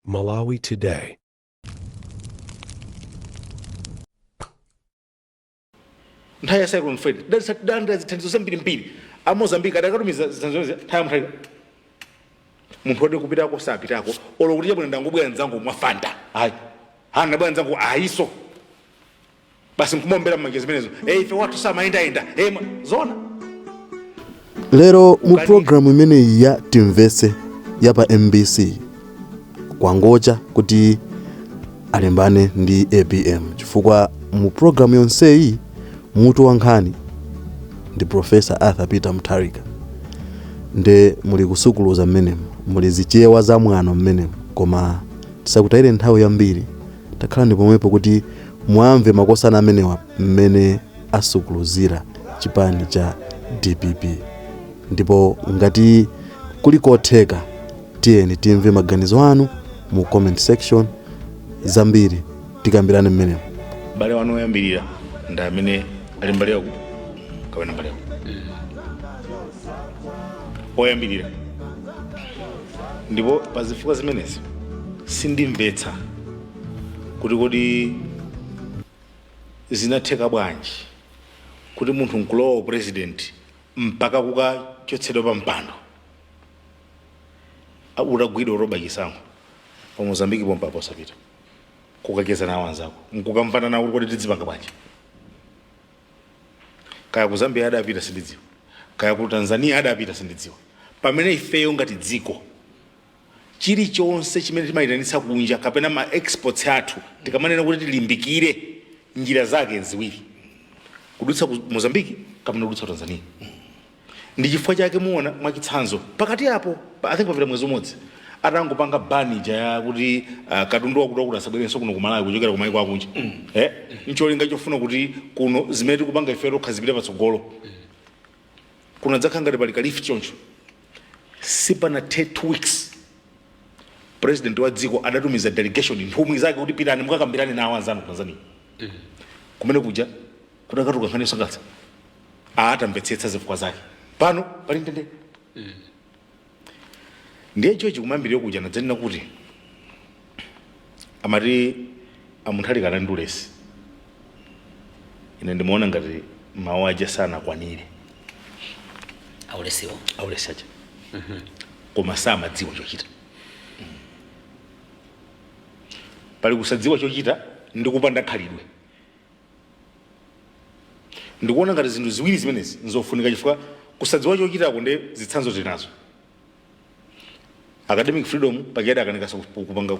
Malawi Today. Nthawi ya Cyclone Freddy tidalandira zithandizo zambirimbiri. A Mozambique adakatumiza zithandizo nthawi ya Mutharika. Munthu woti kupitako sapitako, olo kuti chabwino ndangobwera mdzango mwa Fanta, ayi, ha, ndabwera mdzango, ayiso, basi nkumaombera mmanja zimenezo. E, ife wathu samayendayenda. E, zona. Lero mu programu imeneyi ya Timvetse ya pa MBC, kwangocha kuti alimbane ndi APM, chifukwa mu programu yonseyi mutu wa nkhani ndi Professor Arthur Peter Mutharika. Nde muli kusukuluza mmenemo, muli zichewa za mwano mmenemo, koma tisakutayire nthawi yambiri. Takhala ndi pomwepo kuti mwamve makosana amenewa mmene asukuluzira chipani cha DPP. Ndipo ngati kuli kotheka, tiyeni timve maganizo anu mu comment section. Zambiri tikambirane mmenemo. M'bale wanu woyambirira ndi amene ali mbali yaku kapena mbali yaku oyambirira. Ndipo pa zifukwa zimenezi sindimvetsa kuti kodi zinatheka bwanji kuti munthu nkulowa president mpaka kukachotsedwa pa mpando utagwidwa utoba chisankho pa Mozambiki pompa posapita kukacheza nawo anzako nkukamvana nawo kuti kodi tidzipanga bwanji. Kaya ku Zambia adapita sindidziwa, kaya ku Tanzania adapita sindidziwa. Pamene ifeyo ngati dziko, chilichonse chimene timayitanitsa kunja kapena ma exports athu, tikamanena kuti tilimbikire, njira zake nziwiri: kudutsa ku Mozambiki kapena kudutsa ku Tanzania. Ndi chifukwa chake muona, mwachitsanzo, pakati apo I think papita mwezi umodzi atangopanga ban ija ya kuti katundu wakuti wakuti asabwerenso kuno ku Malawi kuchokera ku maiko akunja, ncholinga chofuna kuti kuno zimene tikupanga ife tokha zipite patsogolo, kunadzakhala ngati pali ka lift choncho. Sipanathe 2 weeks, president wa dziko adatumiza delegation, nthumwi zake, kuti pitani mukakambirane nawo anzanu ku Tanzania. Kumene kuja kudakatuluka nkhani yosangalatsa, atamvetsetsa zifukwa zake pano pali mtendere. Ndiye George, kumayambiriro kuja nadzanena kuti amati a Mutharika anali ndi ulesi. Ine ndimaona ngati mawu aja sanakwanire. Aulesiwo? Aulesi aja, koma samadziwa chochita. Pali kusadziwa chochita ndi kupanda khalidwe. Ndikuona ngati zinthu ziwiri zimenezi nzofunika, chifukwa kusadziwa chochitako ndi zitsanzo tinazo. Academic freedom paja idakanikanso kupanga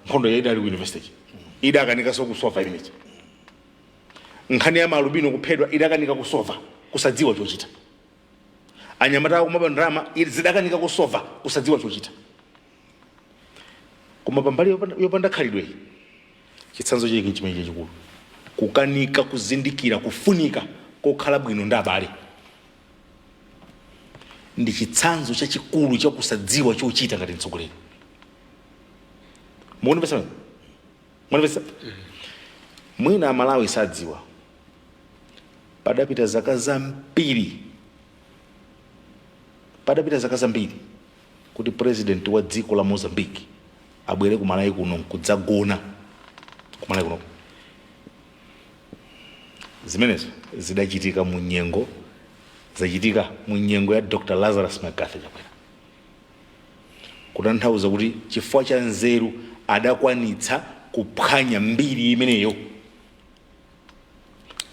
nkhondo ya idali ku university, idakanikanso kusova imeneyi. Nkhani ya maalubino kuphedwa idakanika kusova, kusadziwa chochita. Anyamata akumaba ndalama zidakanika kusova, kusadziwa chochita. Koma pambali yopanda khalidwe, chitsanzo chake chimene chachikulu, kukanika kuzindikira kufunika kokhala bwino ndi abale, ndi chitsanzo chachikulu chakusadziwa chochita ngati mtsogoleri. Muonepesa, muonepesa. Mwina Amalawi sadziwa, padapita zaka zambiri, padapita zaka zambiri kuti president wa dziko la Mozambique abwere ku Malawi kuno nkudzagona ku Malawi kuno. Zimenezo zidachitika mu nyengo, zachitika mu nyengo ya Dr Lazarus McCarthy Chakwera, kutanthauza kuti chifukwa cha nzeru adakwanitsa kuphwanya mbiri imeneyo.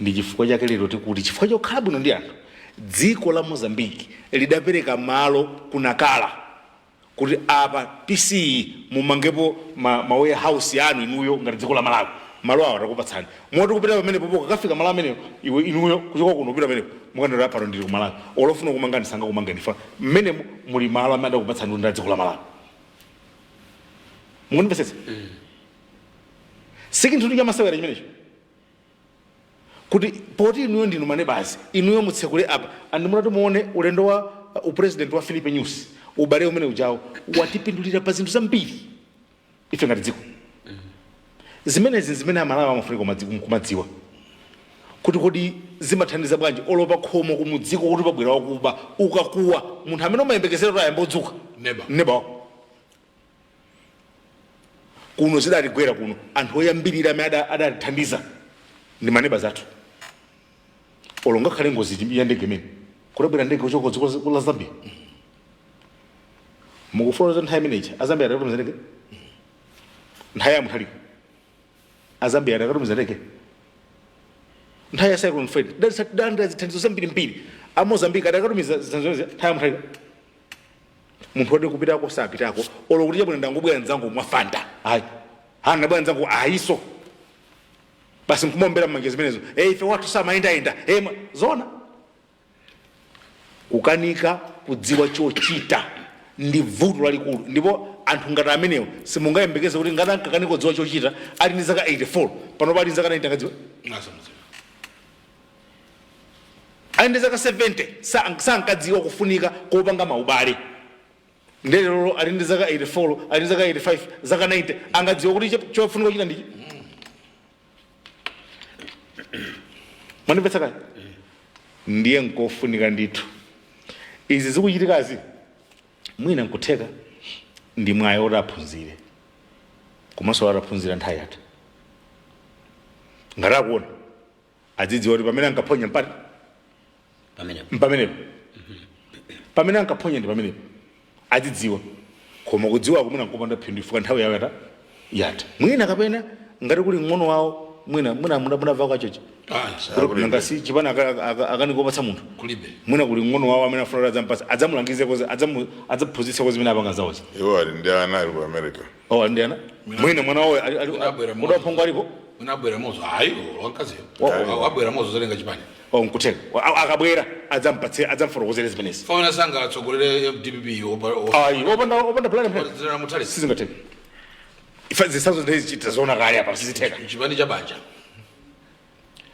Ndi chifukwa chake lero tikuti chifukwa chokhala bwino ndi anthu, dziko la Mozambique lidapereka malo kunakala kuti apa PC mumangepo ma warehouse anu inuyo ngati dziko la Malawi. Malo awo atakupatsani moti kupita pamenepo, kakafika malo ameneyo iwe inuyo kuchoka kuno kupita pamenepo, mukandira pano ndili ku Malawi, olofuna kumangani sanga kumangani fa mmenemo muli malo amene adakupatsani ndi dziko la Malawi. Mukundimvetsetsa? Si chinthu chamasewera chimenecho, kuti poti inuyo ndinu manebazi, inuyo mutsekule apa. And munati muone ulendo wa upresident wa Filipe Nyusi, ubale umene ujawo watipindulira pa zinthu zambiri ife ngati dziko. Zimenezi zimene Amalawi amafunika kumadziwa kuti kodi zimathandiza bwanji. Olopa khomo kumudziko kuti pabwera wakuba, ukakuwa, munthu amene umayembekezera kuti ayambe udzuka Neba. Neba wako. Kuno zidatigwera kuno, anthu oyambirira amene adatithandiza ndi maneba zathu. Olo ngakhale ngozi ya ndege imene kudabwera ndege kuchoka dziko la Zambia, mukufuna za nthawi imeneyi Azambia adakatumiza ndege? Nthawi ya Mutharika Azambia adakatumiza ndege? Nthawi ya Cyclone Freddy danda zithandizo zambirimbiri, a Mozambique adakatumiza zithandizo nthawi ya Mutharika? Munthu woti kupitako sapitako, olo kuti chabwino, ndangobwera mdzango mwafanta, ayi, ana bwera mdzango ayiso, basi nkumombera mmanja zimenezo. Ife wathu samayendayenda. Zona kukanika kudziwa chochita ndi vuto lalikulu. Ndipo anthu ngati amenewo simungayembekeze kuti ngati ankakanika kudziwa chochita ali ndi zaka 84, pano pali ndi zaka 90 angadziwe? Asamudziwa. Ali ndi zaka 70 sankadziwa kufunika kopanga maubale. Ndelero ali ndi zaka 84, ali ndi zaka 85, zaka 90, angadziwa kuti chofunika kuchita ndichi? Mwandimvetsa kaya? Ndiye nkofunika ndithu izi zikuchitikazi, mwina nkutheka ndi mwayi oti aphunzire, komanso ataphunzira nthawi yatha, ngati akuona adzidziwa kuti pamene ankaphonya mpati pamenepo. Mpamenepo, pamene ankaphonya ndi pamenepo, adzidziwa. Koma kudziwa kumene nkopanda phindu ifika nthawi yawo yata yatha. Mwina kapena ngati kuli mng'ono wawo, mwina munamva kachochi? Ah, nangasi chipani akanikopatsa munthu. Kulibe. Mwina kuli mng'ono wawo amene afuna kuti adzampatsa, adzamulangize koze, adzaphunzitse zimene apanga zawozi. Iwo ali ndi ana ali ku America. Oh, ali ndi ana, mwina mwana wawo Abwera. Kuda phungu alipo? Mwina abwera mozo, ayi, wankaziyo. Wabwera mozo zalenga chipani. Oh, nkutheka akabwera adzampatse, adzamfotokozere zimenezi. Famene sanga atsogolere DPP? Ayi, opanda plan plan. Mutharika. Sizingatheka. Ife zisazo ndizichita zoona kale apa, sizitheka. Chipani cha banja.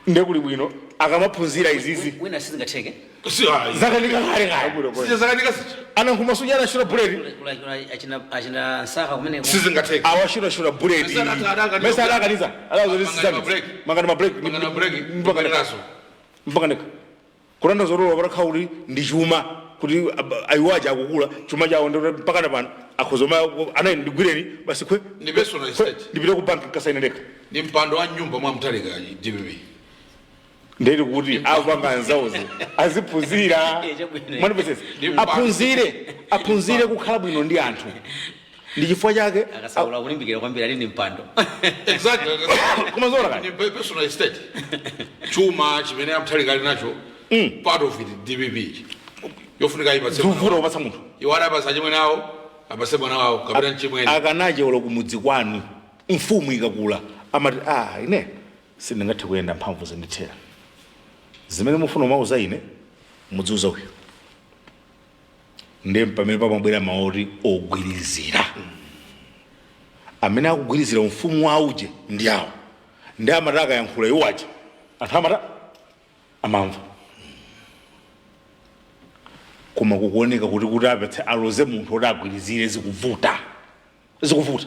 Ndekuli bwino akamaphunzira izizi. Wina sizingatheke. Si ayi. Zakanika kale kale. Sija zakanika sija. Anankhumasuja anashura bullet. Achina Nsaka kumeneko. Sizingatheke. Awashurashura bullet. Mesa Mesa adakaniza. Mangani ma break. Mangani ma break. Mangani ma break. Mpaka ndeka. Mpaka Mpaka ndeka kulanda zolowa patakhala kuti ndi chuma kuti ayiwaja akukula chuma chawo, ndi mpaka na pano akhozoma anayi ndigwireni basi kwe. Ndi personal Kwe, estate. Ndipite ku banki nkasaine ndekha. Ndi mpando wa nyumba mwa Mutharika DPP. Ndeti kuti akupanga anzawozi aziphunzira. Eh, chabwino. Mwanipesesa? Ndi mpando. Aphunzire kukhala bwino ndi anthu, ndi chifukwa chake Akasaula kulimbikira kwambiri, ali ndi mpando. Exactly. Koma zoona kale. Ndi personal estate, chuma chimene amutharika ali nacho, part of it DPP yofunika ipatse mwana Zikuvuta wawo. kupatsa munthu. Iwo adapatsa chimwene awo, apatse mwana wawo kapena mchimwene. Akanache ulo kumudzi kwanu, mfumu ikakula amati, "Ah, ine sindingathe kuyenda, mphamvu zindithera. Zimene mufuna umauza ine, mudziuza uyu." Ndiye pamene pamabwera maoti ogwirizira. Amene akugwirizira mfumu wauje ndi awo, ndi amati akayankhula iwo aja, anthu amata amamva. Koma kukuoneka kuti apetse aloze munthu oti agwirizire, zikuvuta, zikuvuta,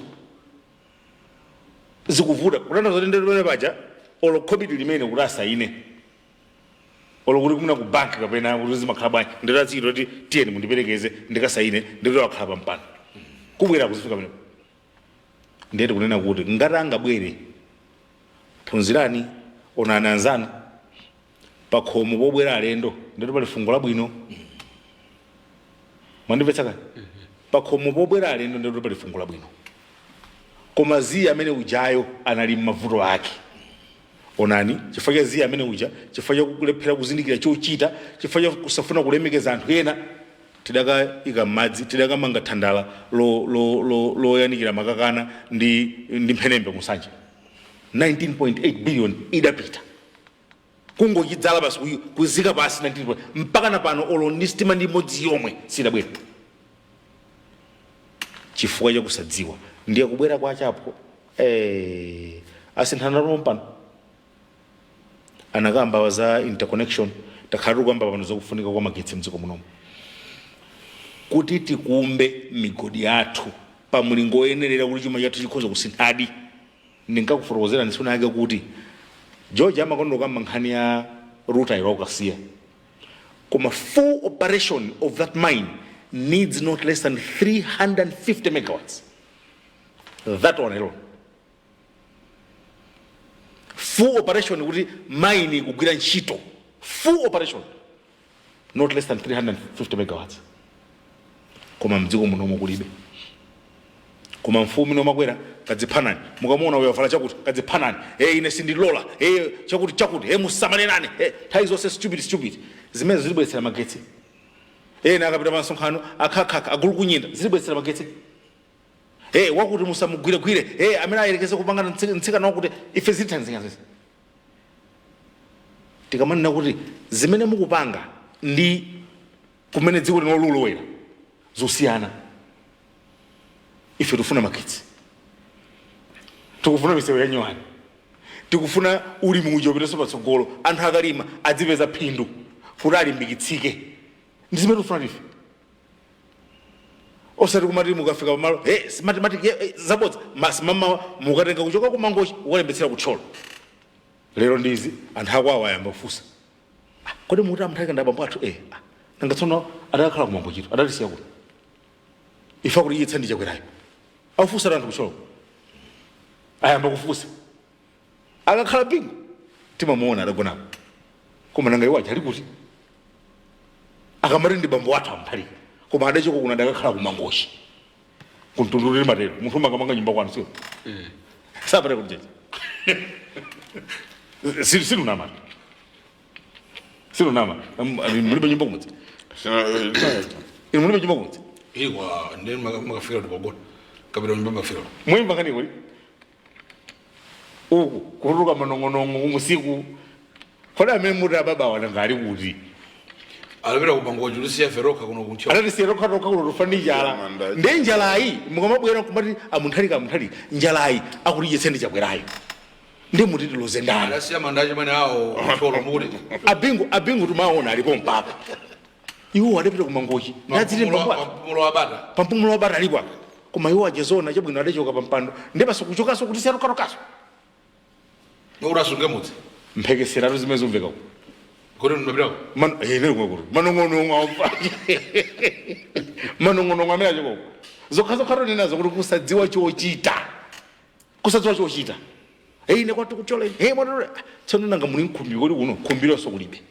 zikuvuta. Kutanthauza kuti ndeti pamene paja olo khobidi limene kuti asaine, olo kuti kumuna ku banki kapena kuti zimakhala bwanji, ndeti adzikita kuti tiyeni mundiperekeze ndikasaine, ndeti wakhala pampando kubwera kuzifika pamenepo. Ndeti kunena kuti ngati angabwere, phunzirani, onani anzanu pakhomo pobwera alendo, ndeti pali fungo labwino. Mwandimvetsa kani? Pakhomo pobwera alendo, ndeti pali fungo labwino. Koma ziya amene ujayo anali m'mavuto ake. Onani, chifukwa cha ziya amene uja, chifukwa cha kulephera kuzindikira chochita, chifukwa cha kusafuna kulemekeza anthu ena, tidakayika m'madzi, tidakamanga thandala loyanikira makakana ndi mphenembe kusanje. 19.8 billion idapita kungochidzala basi, kuzika pasi 19 mpaka na pano olo ndi sitima ndi imodzi yomwe sidabwera, chifukwa chakusadziwa. Ndiye kubwera kwa chapo asinthana mpano anakamba za interconnection. Takhala tikukamba pano zakufunika kwa magetsi mdziko munomu, kuti tikumbe migodi yathu pa mlingo woyenerera kuti chuma chathu chikhoza kusinthadi. Ndinkakufotokozera ndisuna yake kuti George amakonda kukamba nkhani ya rutile wakasiya, koma full operation of that mine needs not less than 350 megawatts, that one alone. Full operation kuti mine ikugwira ntchito, full operation, not less than 350 megawatts. Koma mdziko munomo kulibe. Koma mfumu inomakwera kadziphanani, mukamuona uyo avala chakuti, kadziphanani, hey, ine sindilola, hey, chakuti chakuti, hey, musamalenane, hey, nthawi zonse stupid stupid. Zimene zilibweretsera magetsi? Ena akapita pa msonkhano akhakhakha agulu kunyinda, zilibweretsera magetsi? Hey, wakuti musamugwiregwire, hey, amene ayerekeze kupangana mtsikana wakuti, ife zilithandizika zese. Tikamanena kuti zimene mukupanga ndi kumene dziko lino lulowera zosiyana. Ife tikufuna magetsi, tikufuna misewu yanyuwani, tikufuna ulimi uja upitenso patsogolo, anthu akalima adzipeza phindu kuti alimbikitsike. Ndi zimene tikufuna ife, osati kumati mukafika pamalo, hey, Smartmatic, hey, zabodza. Mama mukatenga kuchoka kumangochi ukalembetsera kutcholo. Lero ndizi anthu akwawo ayamba kufunsa, "Ah, kodi mukuti amuthalika ndi abambo athu?" Eh, ah, nanga tsono adakhala kumangochito, adatisiya kuti ife akuti iye ndi Chakwerayo? Akufunsa anthu kutcholo, ayamba kufunsa. Akakhala Bingu timamuona adagonapo, koma nanga iwo aja ali kuti? Akamati ndi bambo athu amuthalika, koma adachoko kuno, adakakhala kumangochi kuntundulire matero. Munthu umakamanga nyumba kwanu, sio sapate kuti jeje sinunama, sinunama. Mulibe nyumba kumudzi? Inu mulibe nyumba kumudzi? Ikwa ndi makafika tipagona kapita nyumba mafika. Mwimba kani kuli uku kutuluka manong'onong'o kumusiku, kodi amene muti ababa wana ali kuti? Alapita kumangochi, lusiya feroka kuno kuntcholo. Adatisiya tokha kuno, tufa ndi njala. Manda. Ndi njalayi mukamabwera kumati amunthalika, amunthalika, njalayi akutidyetse ndi Chakwerayo, ndi muti tiloze ndani? Adasiya manda achimene awo kuntcholo mukuti. Abingu, abingu timaona alipo mpaka iwo adapita kumangochi ndadziti mbambo athu. Mpumulo wabata. Pampumulo wabata alipo apa, koma iwo achezona chabwino adachoka pampando ndi basi kuchokaso kuti siya tokatokaso. Nokuti asunge mudzi. Mphekeseratu zimene zimveka uko. Kodi ndinapitako? Manong'onong'o manong'onong'o manong'onong'o amene achokoko zokha zokha tonenazo kuti kusadziwa chochita, kusadziwa chochita. Hey, ine kwathu kuchola, hey, mwana tsono nanga muli mkhumbi kodi? Kuno khumbilonso kulibe.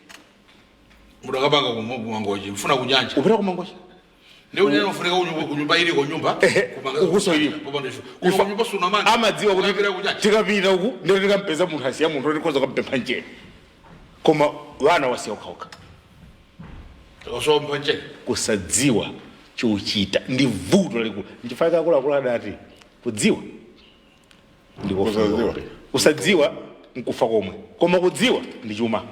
Mudakapanga kumangochi mfuna kunyanja. Upita kumangochi. Ndi unene ufunika kunyumba iliko nyumba. Ehe, kupanga ukuso iliko. Popanda ife kuno kunyumba sunamanga. Amadziwa kuti Ukapita kunyanja. Tikapita uku ndiro tikampeza munthu, asiya munthu tikhoza kampempha mchere, koma wana wasiya okhaokha. So mpanche. Kusadziwa chochita ndi vuto lalikulu. Nchifukwa akuluakulu adati kudziwa ndikofunika Kusadziwa. kwambiri. Kusadziwa nkufa komwe, koma kudziwa ndi chuma.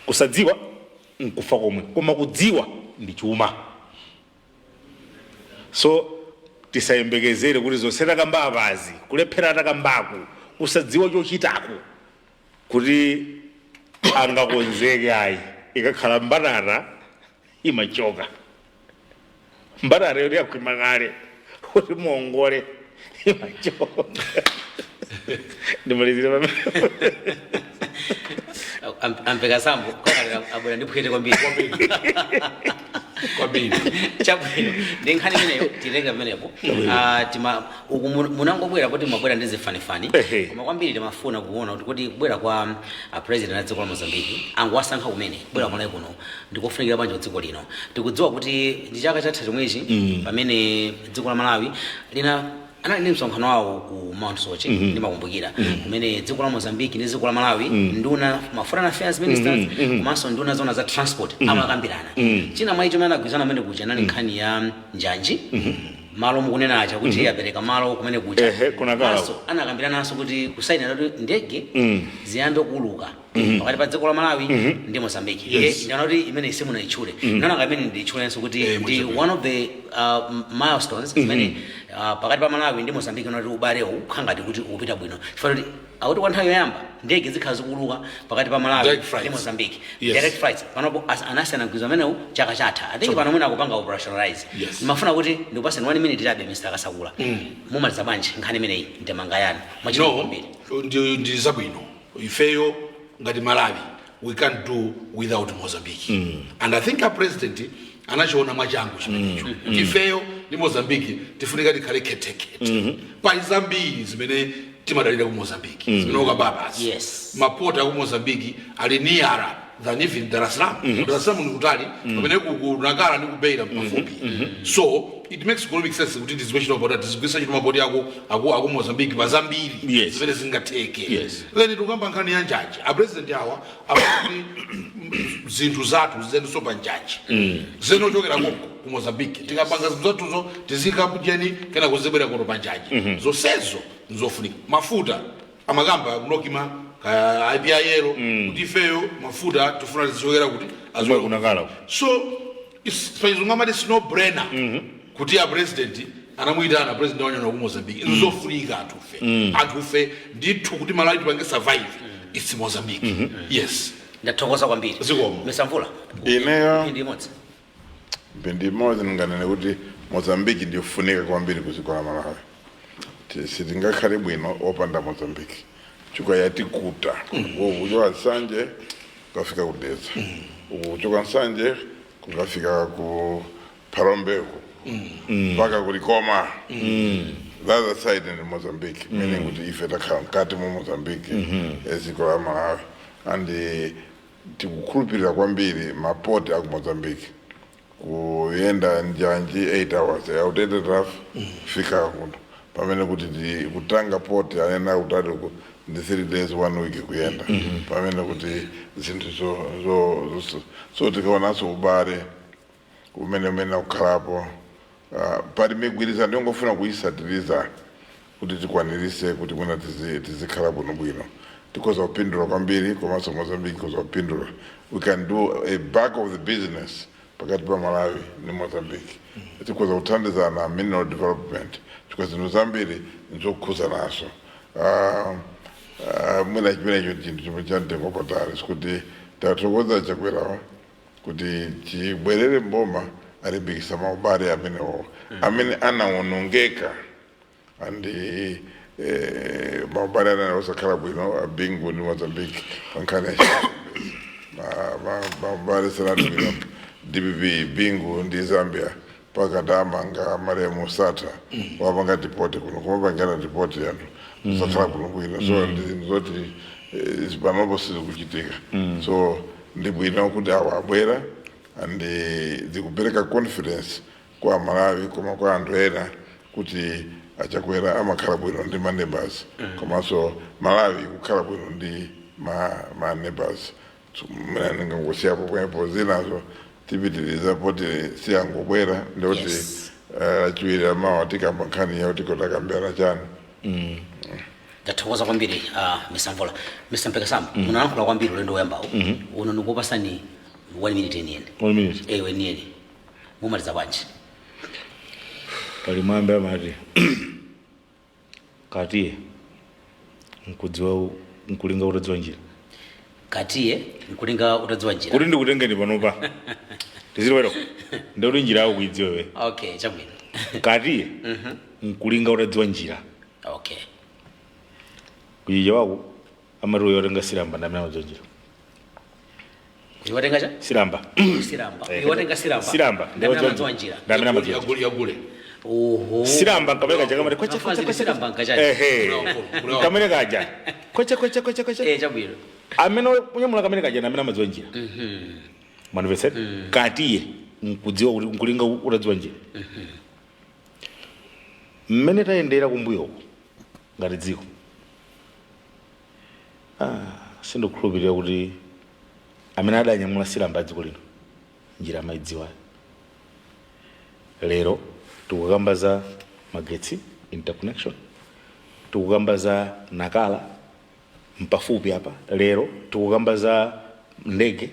Kusadziwa nkufa komwe, koma kudziwa ndi chuma. So tisayembekezere kuti zonse takamba apazi, kulephera takambaku, kusadziwa chochitaku, kuti angakonzeke, ayi. Ikakhala mbatata imachoka, mbatata yoti yakhwima kale, kuti muongole imachoka. Ndimalizire pamene. Ampeka sambo kakalera abwera ndi phwete kwambiri. Kwambiri. Chabwino, ndi nkhani imeneyo, tileke pamenepo. Ah, tima uku munangobwera kuti mwabwera ndi zifanifani. Koma kwambiri timafuna kuona kuti kubwera kwa president a dziko la Mozambique angowasankha kumene kubwera kumalawi kuno ndikofunikira bwanji dziko lino? Tikudziwa kuti ndi chaka chatha chomwechi pamene dziko la Malawi lina anali ndi msonkhano wawo ku Mount Soche, ndimakumbukira, kumene dziko la Mozambique ndi dziko la Malawi, nduna ma foreign affairs ministers komanso nduna zona za transport amakambirana. China mwa icho chimene anagwirizana amene kuja nali nkhani ya njanji, malo mukunenacha kuti apereka malo kumene kuja. Ehe, kunakala. Komanso anakambirananso kuti kusayinira kuti ndege ziyambe kuuluka pakati pa dziko la Malawi ndi Mozambique. Ndiona kuti imene simunayitchule, ndaona imene ndiyitchulenso kuti ndi Mozambique. one of the milestones zimene pakati pa Malawi ndi Mozambique, unati ubalewo ukhala ngati kuti ukupita bwino, chifukwa kuti akuti kwa nthawi yoyamba ndege zikhala zikuuluka pakati pa Malawi Direct flights. ndi Mozambique. Yes. Direct flights. Panopo anasiyana mgwirizano amenewu chaka chatha, I think. Pano mwina akupanga operationalize. Yes. Ndimafuna kuti ndikupaseni one minute chabe, Mr Kasakula. Mumaliza bwanji nkhani imeneyi, ndemanga yanu mwachita No, kwambiri? ndi zabwino. Ifeyo ngati Malawi, we can't do without Mozambique, and I think our president anachiona mwachangu chimenecho. Ifeyo ndi Mozambique tifunika tikhale khetekhete. Pali zambiri zimene Timadalira ku Mozambique zimene ukababasi. Mapoti aku Mozambique ali nearer than even Dar es Salaam. Dar es Salaam ni kutali, pamene ku Nakala ndi ku Beira pafupi. So it makes economic sense kuti tizigwira ntchito, tizigwisa ntchito mapoti aku Mozambique pa zambiri zimene zingatheke. Then tikukamba nkhani ya njanji. A president awa akuti zinthu zathu zizenso pa njanji, zinochokera konko ku Mozambique. Tikapanga zinthu zathuzo, tizika kujeni, kena kuzibwera kuno pa njanji. Zonsezo nzofunika. Mafuta amakamba kunokima kaya IPIL kuti ifeyo mafuta tifuna tizichokera kuti Kumwe kunakala. So pachizungu amati it's no brainer kuti a president anamuyitana president wanyana ku Mozambique. Nzofunika anthufe, anthufe ndithu, kuti Malawi tipange survive, it's Mozambique, yes. Ndathokoza kwambiri. Zikomo. Mr Mvula. Ineyo mphindi imodzi. Mphindi imodzi, ndinganene kuti Mozambique ndiyofunika kwambiri kuziko la Malawi. Sitingakhale bwino opanda Mozambique chifukwa yatikuta. Kuchoka Nsanje kukafika ku Dedza, kuchoka Nsanje kukafika ku Phalombe mpaka kulikoma, the other side ndi Mozambique, meaning kuti ife takhala mkati mu Mozambique eziko la Malawi, and tikukhulupirira kwambiri mapoti aku Mozambique. Kuyenda njanji 8 hours yautete traffic kufika kuno, pamene kuti ndi kutanga port anena kutali uku ndi 3 days, 1 week kuyenda, pamene kuti zinthu so tikaonanso ubale umene ukukhalapo, pali migwirizano yongofuna kuyisatiriza kuti tikwanirise kuti mwina tizikhala bwinobwino. Tikhoza kupindula kwambiri, komanso Mozambique ikhoza kupindula. We can do a back of the business pakati pa Malawi ndi Mozambique. Tikhoza kuthandizana mineral development chifukwa zinthu zambiri nzokhuza naso. Mwina chimenecho chinthu chomwe cha mtengo wapatali, sikuti tathokoza Chakwerawa kuti chibwerere mboma alimbikisa maubale amenewo amene anawonongeka, andi maubale anene osakhala bwino abingu ndi Mozambique pankhani ya maubale sanali bwino, DPP, Bingu ndi Zambia, pakadamanga maremu Sata wapanga deport kuno, kumapangana deport anthu kusakhala bwino bwino. So ndi zinthu zoti panopo sizikuchitika. So ndi bwino kuti awa abwera and zikupereka confidence kwa Malawi koma kwa anthu ena kuti aChakwera amakhala bwino ndi ma neighbors, komanso Malawi kukhala bwino ndi ma neighbors. So, mene ndingangosiyapo pomwepo, zinazo tipitiriza poti siyangobwera ndikuti Lachiwiri amawa tikamba nkhani yawo, tikotakambirana chani. Ndathokoza kwambiri, Mr Mvula. Mr Mpekasambo, munalankhula kwambiri ulendo woyambawo uno. Ndikupasani 1 minute yeniyeni. One minute. Ewe, yeniyeni. Mumaliza bwanji? Pali mwambe amati katiye nkudziwa nkulinga utadziwa njira. Katiye nkulinga utadziwa njira. Kuti ndikutengeni panopa tizilowero, ndikuti njira yako kuidziwa iwe. Okay, chabwino. Katiye nkulinga utadziwa njira. Kuchicha wako amati uyo watenga silamba ndamene amadziwa njira. Uyo watenga cha Silamba. Silamba. Uyo watenga silamba. Silamba. Ndamene amadziwa njira. Ndamene amadziwa njira. Yagule, yagule. Oho. Silamba nkamene kaja kamati kweche Nafazi kweche ndi kweche. silamba nkachaji. Ehe. Kulewa. Kamene kaja kweche kweche kweche kweche. Eh, chabwino. Amene unyamula kamene kaja ndamene amadziwa njira. Manimvetsera? Katiye nkudziwa kuti nkulinga utadziwa njira. Mmene tayendera kumbuyoko ngati dziko, sindikukhulupirira kuti amene adanyamula silamba dziko lino njira amayidziwa. Lero tikukamba za magetsi interconnection, tikukamba za Nakala mpafupi apa, lero tikukamba za ndege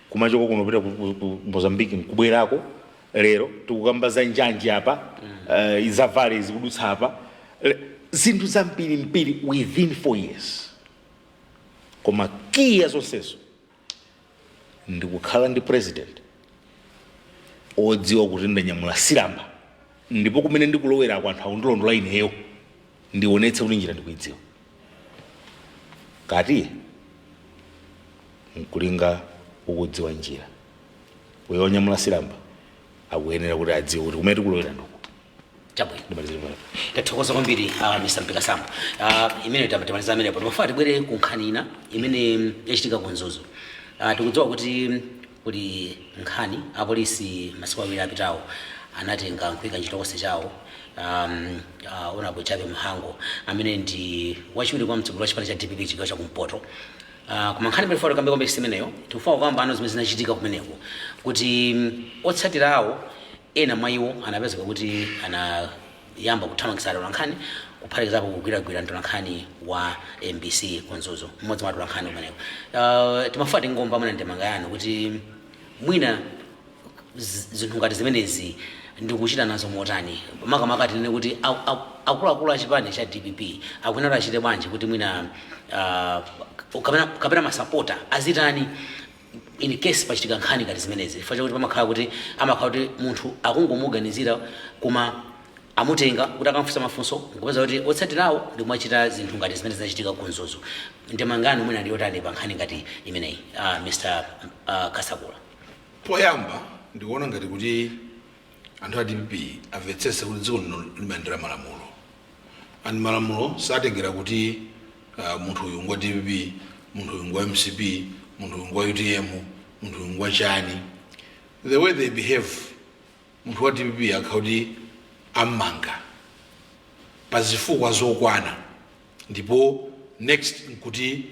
kumachoko kunopita ku Mozambique nkubwerako, lero tikukamba za njanji apa, za vale zikudutsa apa. Zinthu zambirimbiri within 4 years. Koma kiya zonsezo ndikukhala ndi president odziwa kuti ndanyamula silamba, ndipo kumene ndikulowera anthu akundilondola ineyo, ndionetse kuti njira ndikuidziwa. Kati nkulinga ukudziwa njira, uyo wanyamula silamba akuyenera kuti adziwe kuti kumene tikulowera ndikuti. Chabwino. Ndimalizire pano. Tathokoza kwambiri, Mr Mpikasambo. Imene tamaliza amenepo, timafuna tibwere ku nkhani ina imene yachitika ku Mzuzu. Tikudziwa kuti kuli nkhani, apolisi masiku 2 apitawo anatenga nkuyika nchitokosi chawo Honorable Jappie Mhango, amene ndi wachiwiri kwa mtsogoleri wa chipani cha DPP chigawo chakumpoto. Koma nkhani imene tifuna tikambe kwambiri simeneyo. Tikufuna kukamba ano zimene zinachitika kumeneko, kuti otsatira awo, ena mwa iwo anapezeka kuti anayamba kuthamangitsa atolankhani, kuphatikizapo kugwiragwira mtolankhani wa MBC ku Mzuzu, mmodzi mwa atolankhani kumeneko. Timafuna tingomva mwina ndemanga yanu kuti mwina zinthu ngati zimenezi ndikuchita nazo motani, makamaka tinene kuti akuluakulu a chipani cha DPP akuyenera achite bwanji kuti mwina kapena masapota azitani in case pachitika nkhani ngati zimenezi, chifukwa chakuti pamakhala kuti amakhala kuti munthu akungomuganizira, koma amutenga kuti akamfunsa mafunso, nkupeza kuti otsatirawo ndikumachita zinthu ngati zimene zinachitika ku Mzuzu. Ndemanga yanu mwina ndiyotani pa nkhani ngati imeneyi, Mr Kasakula? Poyamba, ndikuona ngati kuti anthu a DPP amvetsetse kuti dziko lino limayendera malamulo, and malamulo satengera kuti munthu uyu ngwa DPP, munthu uyu ngwa MCP, munthu uyu ngwa UTM, munthu uyu ngwa chani. The way they behave, munthu wa DPP akha kuti ammanga pa zifukwa zokwana, ndipo next nkuti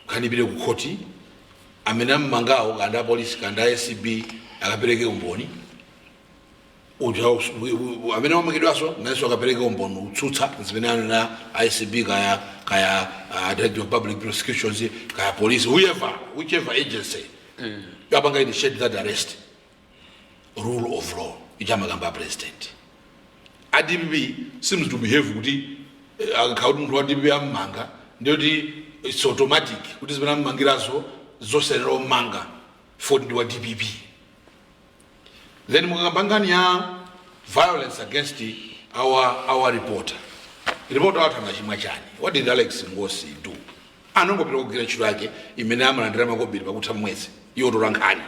nkhani ku khoti, amene ammangawo, kanda apolisi, kanda ACB, akapereke umboni. Uja amene wamangidwaso nayenso akapereke umboni utsutsa zimene anena ACB, kaya Director of Public Prosecutions, kaya police, whoever, whichever agency yapanga initiate that arrest. Rule of law ichamakamba president. A DPP seems to behave kuti akakhala kuti munthu wa DPP ammanga, ndiyoti it's automatic kuti zimene ammangirazo zosenera ommanga foti ndi wa DPP. Then mukakamba nkhani ya violence against our reporter, reporter wathu angachimwa chani? What did Alex Ngosi do? Anongopita kugwira ntchito yake imene amalandira makobiri pakutha mwezi, yotola nkhani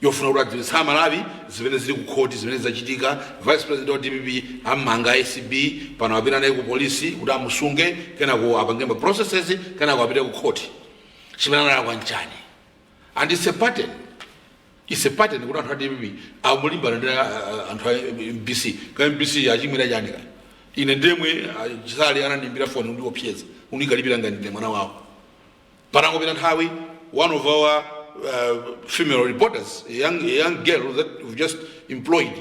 yofuna kuti adziwitsa Amalawi zimene zili ku khoti, zimene zachitika. Vice president wa DPP ammanga ACB, pano apita naye ku polisi kuti amusunge, kenako apange ma processes, kenako apite ku khoti. Chimene analakwa nchani? And it's a pattern, it's a pattern kuti anthu a DPP amulimbana ndi anthu a MBC. Ka MBC achimwira chani? Ka ine ndemwe Chisale anandimbira foni kundiopseza, unikalipira ngati ndine mwana wawo. Patangopita nthawi, one of our female reporters, a young girl that we've just employed,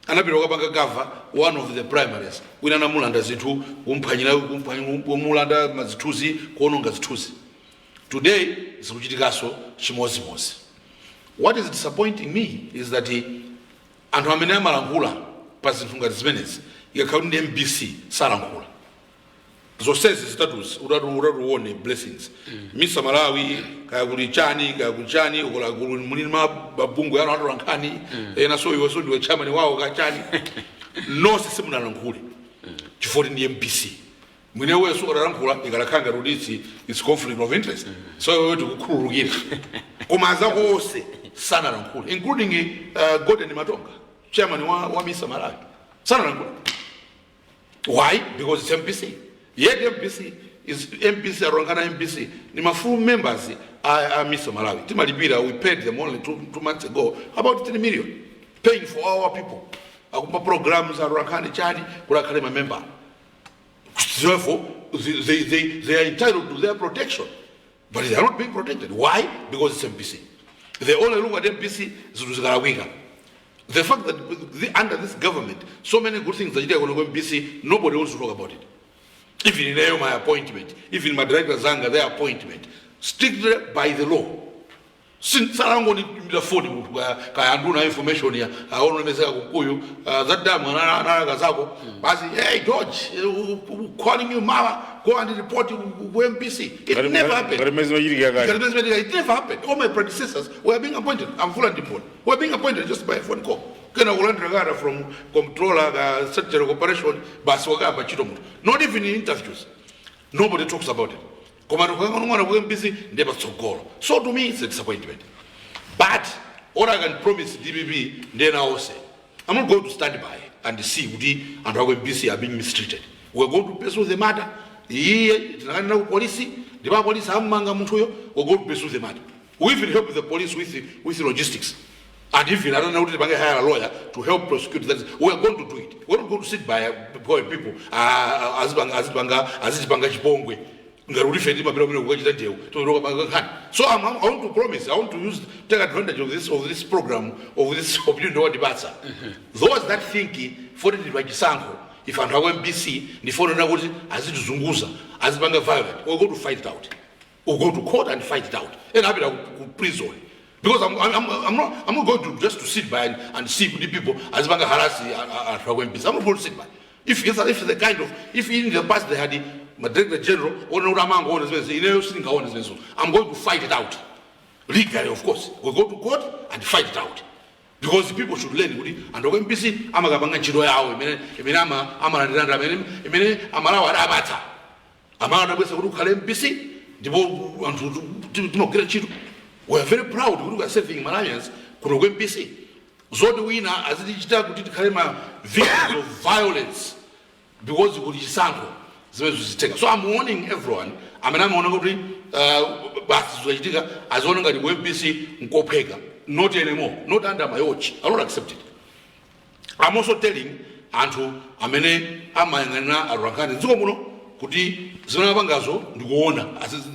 anapita kukapanga cover one of the primaries. Wina anamulanda zinthu, kumphwanyira, kumulanda mazithunzi, kuononga zithunzi. Today zikuchitikanso chimozimozi. What is disappointing me is that anthu amene amalankhula pa zinthu ngati zimenezi, ikakhala kuti ndi MBC, salankhula. Zonsezi zitatuzi, utatu uone Blessings, Misa Malawi, kaya kuli chani, kaya kuli chani, ukola kuli muli mabungwe ano atola nkhani ena, so iwe so ndiwe chairman wawo kachani, nonse simunalankhule chifukwa ndi MBC. Mwine weso utalankhula ikalakhala ngati kuti it's conflict of interest, so iwe tikukhululukira. Koma azako onse sanalankhule, including Golden Matonga, chairman wa Misa Malawi, sanalankhule. Why? Because it's MBC. Yet MBC is MBC, Arongana MBC. Ni ma full members are Misa Malawi. Timalipira, we paid them only 2 months ago about 3 million. Paying for our people. Akumba programs, Arongani chani, kula ma member. Therefore, they are entitled to their protection. But they are not being protected. Why? Because it's MBC. They only look at MBC zinthu zikalakwika. The fact that under this government, so many good things zachitika kuno ku MBC, nobody wants to talk about it. Even ineyo, my appointment, even my director zanga, their appointment, strictly by the law. Salangondiimbira foni munthu, kaya anduna information ya aonomezeka Kunkuyu, that time analaka zako basi, "Hey George, calling you mawa, go and report ku MBC." It never happened. Ngati mmene zimachitikira kale. It never happened. All my predecessors were being appointed. I'm full and depot. Were being appointed just by a phone call. Kena kulandira kata from comptroller, ka secretary corporation, basi wakamba chito munthu. Not even in interviews. Nobody talks about it. Koma tukang'ono ku MBC ndiye patsogolo. So to me it's a disappointment. But all I can promise DPP ndiye onse, I'm not going to stand by. and see kuti anthu aku MBC are being mistreated. We are going to pursue the matter. Iye tinakanena ku polisi, ndipo apolisi amanga munthuyo. We are going to pursue the matter. We even help the police with logistics and even ananena kuti tipange hire a lawyer to help prosecute that. We are going to do it. We are not going to sit by people azipanga chipongwe ngati kuti ife timapita kumene kukachita ndewu, timapita nkhani. So I want to promise, I want to use take advantage of this program, of this opportunity wandipatsa. Those that think poti tili pachisankho, if anthu aku MBC ndifonera kuti azitizunguza, azipanga violent, we're going to fight it out. We'll go to court and fight it out and apita ku prison, because I'm not going to just to sit by and see the people azipanga harass anthu aku MBC. I'm not going to sit by. If the kind of if in the past they had the director general ona kuti amangoona zimene, ineyo sindingaone zimenezo. I'm going to fight it out legally. Of course, we go to court and fight it out, because the people should learn kuti anthu aku MBC amakapanga ntchito yawo imene amalandiranda, imene amalawo adapatsa, amalawo adabwesa kuti ukhale MBC, ndipo anthu timagwira ntchito. We are very proud kuti we are serving Malawians kuno ku MBC. Zoti wina azitichita kuti tikhale ma victims of violence because kuti chisankho, zimene zizitheka. So I'm warning everyone amene amaona kuti basi zikachitika aziona ngati ku MBC nkophweka. Not anymore, not under my watch. I don't accept it. I'm also telling anthu amene amayang'anira atolankhani dziko muno kuti zimene apangazo ndikuona.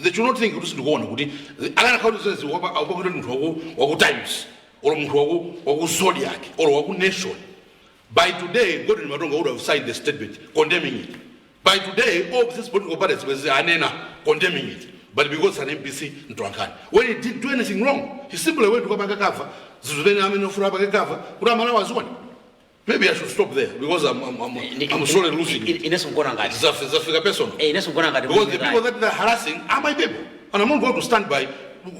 They should not think kuti sindikuona, kuti akanakhala kuti zimene akupakuti munthu waku Times or munthu waku Zodiac or waku Nation, by today Godwin Matonga would have signed the statement condemning it. By today all these political parties was anena condemning it. But because an MBC mtolankhani, when he didn't do anything wrong, he simply went to kapanga cover zinthu zimene amene ofuna apange cover kuti Amalawi azione. Maybe I should stop there because I'm slowly losing it. Inenso nkuona ngati Zafika personal. Inenso nkuona ngati Because the people that they're harassing are my people and I'm not going to stand by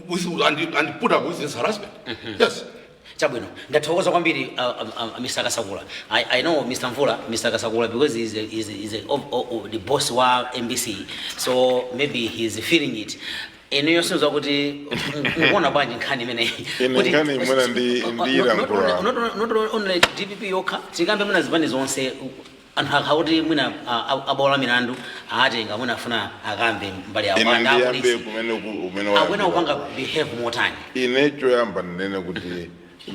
with, and put up with this harassment. Yes. Chabwino, ndathokoza kwambiri, Mr Kasakula. I know Mr Mvula, Mr Kasakula, because he's the boss wa MBC, so maybe he's feeling it. Inuyo sinza kuti mukuona bwanji nkhani imeneyi? Ine nkhani imene ndiyilankhula. Not only DPP yokha, tikambe mwina zipani zonse, anthu akhakuti mwina abola milandu atenga, mwina afuna akambe mbali yawo. Ine Anda ndiyambe apolisi kumene kumene akwena wayambira. Kupanga behave motani? Ine choyamba ndinene kuti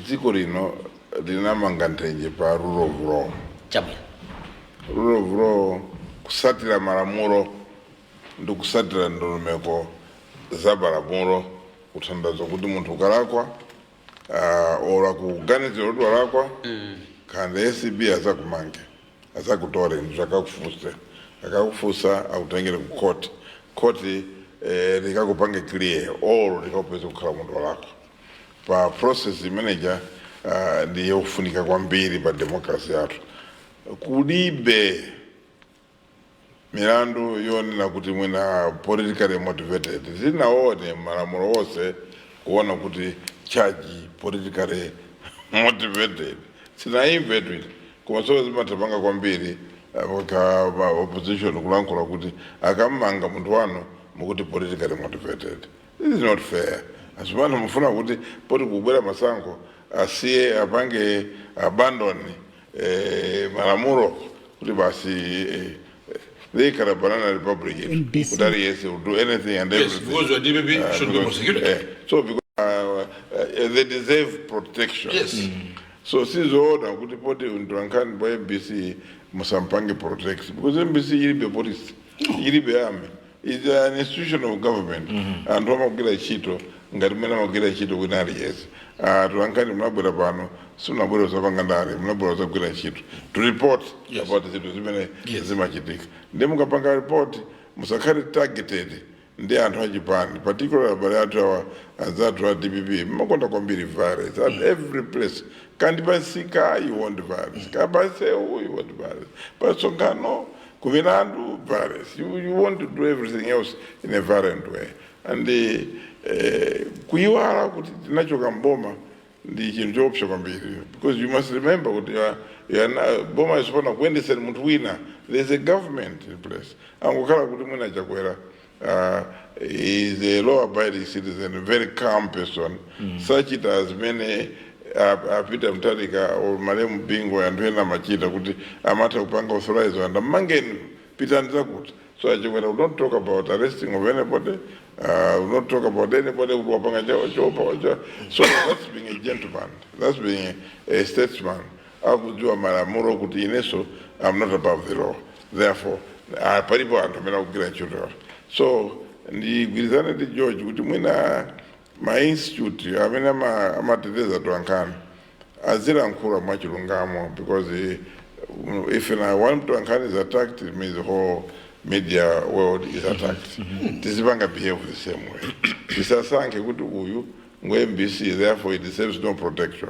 dziko lino linamanga nthenje pa rule of law. Rule of law, kusatira malamulo ndi kusatira ndondomeko za malamulo, kuthandiza kuti munthu ukalakwa, ora kuganizira kuti walakwa, khanda ACB azakumange, azakutore, ndizvo akakufunse, akakufunsa akutengere ku court, court likakupange clear or likakupeza kukhala munthu walakwa. Pa process imeneja ndi yofunika kwambiri pa democracy yathu. Kulibe milandu yonena kuti mwina politically motivated. Zinaone malamulo onse kuona kuti charge politically motivated, sinaimve twiti. Koma so zimatapanga kwambiri ka pa opposition kulankhula kuti akammanga munthu wanu mukuti politically motivated. This is not fair. Asipano mufuna kuti poti kubwera masankho asiye apange abandon malamulo kuti basi they banana republic NBC. kuti aliyense will do anything and Yes, everything. because your DPP should be prosecuted. So because they deserve protection. So sizoona kuti poti mtolankhani pa MBC musampange protect, because MBC ilibe police, ilibe army, is an institution of government. Anthu amagwira ntchito ngati mmene amagwira ntchito kwina aliyense. Tolankhani munabwera pano, simunabwera kuzapanga ndale, munabwera kuzagwira ntchito, to report about zinthu zimene zimachitika. Ndi mukapanga report, musakhale targeted ndi anthu achipani, particularly abale athu awa, anzathu a DPP, mmakonda kwambiri violence at every place. Kandi pansika you want violence, kapasewu you want violence, pasonkhano, kumilandu violence. You want to do everything else in a violent way and kuyiwala kuti tinachoka mboma ndi chinthu choopsa kwambiri, because you must remember kuti you are boma isipona kuyendesera munthu wina. There's a government in place. Angokhala kuti mwina Chakwera is a law abiding citizen, very calm person, sachita zimene Apita Mutharika or malemu Bingu, anthu ena amachita kuti amatha kupanga authorize anthu, mmangeni, pitani zakuti. So aChakwera we don't talk about arresting of anybody, we don't talk about anybody kuti wapanga chopa. So that's being a gentleman, that's being a statesman, akudziwa malamulo kuti ineso I'm not above the law, therefore palipo anthu amene akugwira ntchito. So ndigwirizane ndi George kuti mwina ma institute amene amateteza tolankhani azilankhula mwachilungamo, because if na one mtolankhani is attacked, it means the whole media world is attacked. Tizipanga behave the same way. Tisasankhe kuti uyu ngwe MBC, therefore he deserves no protection.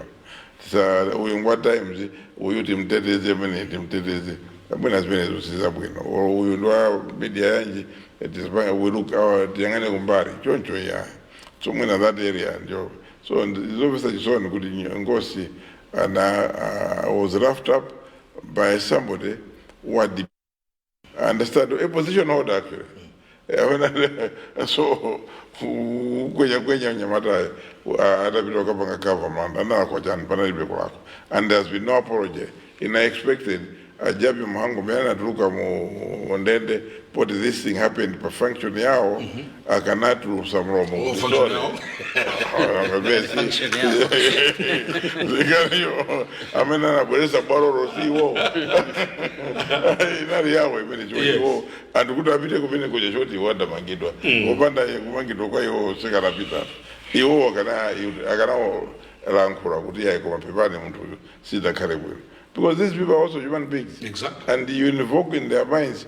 Tisa uyu ngwa Times, uyu timteteze, mene timteteze bwina, zimenezo sizabwino. Or uyu ndwa media yanji, tizipanga we look our tiyang'ane kumbali choncho iya. So mwina that area ndio. So ndizomvetsa chisoni kuti Ngosi ana was roughed up by somebody who had understand a position holder actually. So kwenya kwenya nyamata atapita ukapanga government analakwa chani? Panalibe kulakwa, and there's been no apology. And I expected a Jappie Mhango mene anatuluka mu ndende poti this thing happened pa function yawo, akanatulusa mlomo Oh, kuti function sorry. yawo. Function yawo. Zikaniyo amene anabweresa bwalolo siwo, inali yawo imene chiwo anthu kuti apite kumene kuja choti iwo adamangidwa, opanda kumangidwa kwa iwo sikanapita. Iwo akanalankhula kuti yayi, koma pepani, munthu uyu sidakhale bwino, because these people are also human beings. And you invoke in their minds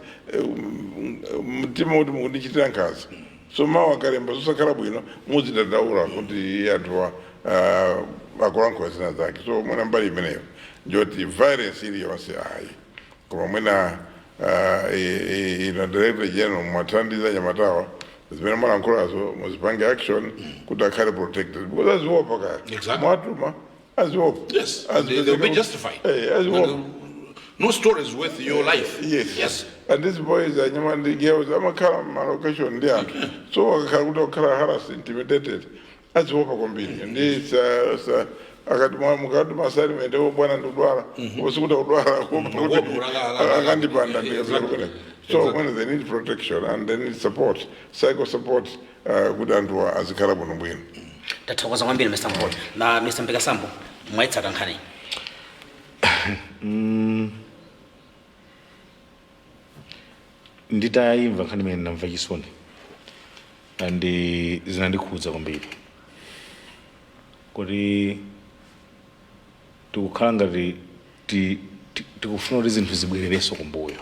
mtima kuti mukundichitira nkhanza. So mawu akalemba zosakhala bwino, muzidandaula kuti anthu akulankhula zina zake. So mwina mbali imeneyo njoti violence iliyonse ayi, koma mwina ino Director General mwathandiza nyamatawa, zimene mwalankhulazo muzipange action kuti akhale protected, because aziopa kaya. Mwatuma aziopa. Yes, they'll be justified. Aziopa. No story is worth your life. Yes. And these boys, anyama ndi girls, amakhala ma location ndi anthu, so akakhala kuti akhala harassed, intimidated, aziopa kwambiri. Ndi sa akati mukati ma assignment o bwana, ndikudwala, usikuti akudwala kuopa kuti Kuopa akandipanda ndikapita kumeneko. So when they need protection and they need support, psycho support, kuti anthu azikhala bwino bwino. Tathokoza kwambiri, Mr Mpota na Mr Mpekasambo. Mwayitsata nkhani? Nditayimva nkhani imene, ndamva chisoni and zinandikhudza kwambiri kuti tikukhala ngati tikufuna kuti zinthu zibwererenso kumbuyo.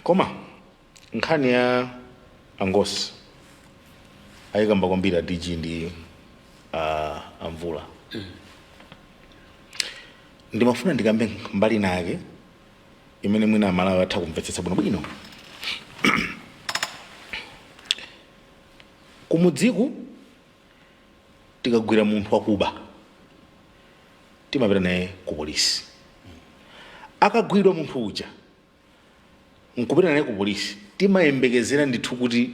Koma nkhani ya angosi ayikamba kwambiri a DG ndi amvula. Ndimafuna ndikambe mbali nake imene mwina Amalawi atha kumvetsetsa bwinobwino. Kumudziku tikagwira munthu wakuba, timapita naye ku polisi. Akagwidwa munthu uja nkupita naye ku polisi, timayembekezera ndithu kuti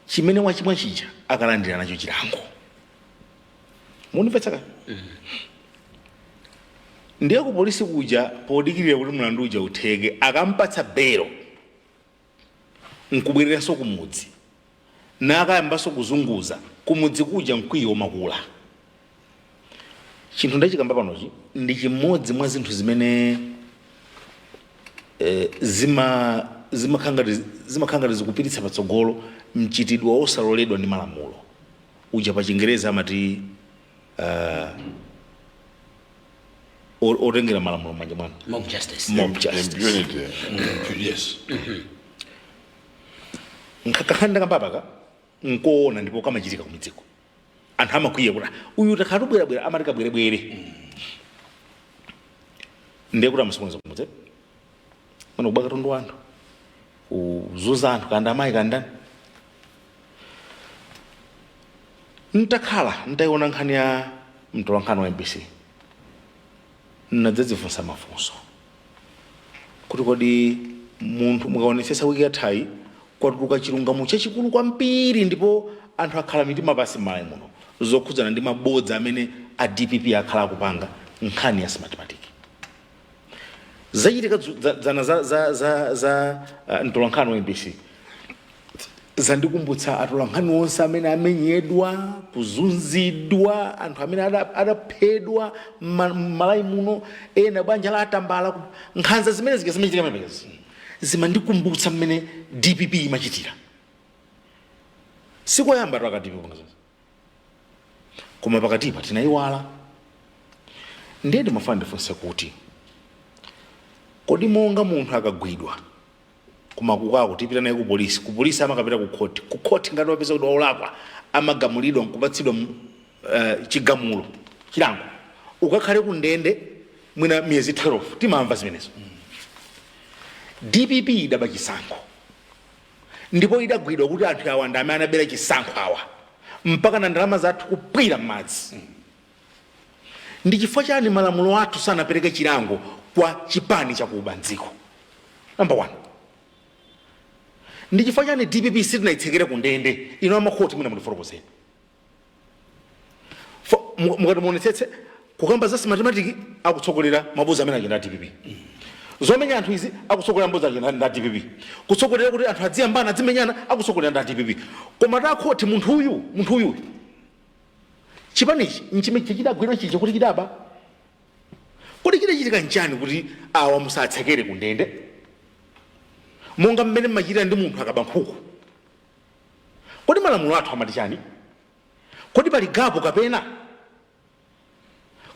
chimene wachimwa chija akalandira nacho chilango. Mundimvetsa ka? Ndiye ku polisi kuja, podikirira kuti mlandu uja utheke, akampatsa belo nkubwereranso kumudzi, nakayambanso kuzunguza kumudzi kuja, mkwiyo umakula. Chinthu ndachikamba panochi ndi chimodzi mwa zinthu zimene zimakhala ngati zikupititsa patsogolo mchitidwe wosaloledwa ndi malamulo uja, pa Chingerezi amati otengera malamulo m'manja mwanu. Mob justice. Mob justice. Impunity. Yes. Nkhani ndakambapaka nkoona ndipo kamachitika kumidziko. Anthu amakwiya kuti, "Ah, uyu takhala tubwerabwera, amati kabwerebwere." Ndiye kuti amasokoneza kumudzi, mana kuba katundu anthu, kuzunza anthu, kanda amayi kandani. Ntakhala ntayiona nkhani ya mtolankhani wa MBC, nadzadzifunsa mafunso kuti kodi munthu mukaonetsetsa wiki yathayi kwatuluka chilungamo chachikulu kwambiri, ndipo anthu akhala mitima pasi m'Malawi muno. Zokhudzana ndi mabodza amene a DPP akhala akupanga nkhani ya Smartmatic. Zachitika dzana za mtolankhani wa MBC zandikumbutsa atolankhani onse amene amenyedwa, kuzunzidwa, anthu amene adaphedwa m'Malawi muno, ena banja la atambala, nkhanza zimene zika zimachitika pamenepezi zimandikumbutsa mmene DPP imachitira. Sikoyamba twaka DPP kupanga zonse, koma pakatipa tinayiwala. Ndiye ndimafuna ndifunse kuti kodi monga munthu akagwidwa kumakukako, tipita naye ku polisi, ku polisi amakapita ku khoti, ku khoti ngati wapeza kuti waulakwa amagamulidwa nkupatsidwa chigamulo, chilango, ukakhale ku ndende mwina miyezi 12, timamva zimenezo. DPP idaba chisankho ndipo idagwidwa kuti anthu awa ndi amene anabera chisankho awa, mpaka na ndalama zathu kupwira m'madzi. Ndi chifukwa chani malamulo athu sanapereke chilango kwa chipani chakuba mdziko? Number one, ndi chifukwa chani DPP sitinayitsekere ku ndende? Ino amakhoti mwina mundifotokozeni. Mukati muonetsetse, kukamba za Smartmatic akutsogolera mabodza amene achita DPP, zomenya anthu izi akutsogolera mabodza achita nda DPP, kutsogolera kuti anthu adziyambana, adzimenyana, akutsogolera nda DPP. Koma takhoti, munthu uyu chipanichi nchimene chidagwira chicha kuti chidaba, kodi chidachitika nchani kuti awa musatsekere ku ndende monga mmene mmachitira ndi munthu akaba nkhuku? Kodi malamulo athu amati chani? Kodi pali gap kapena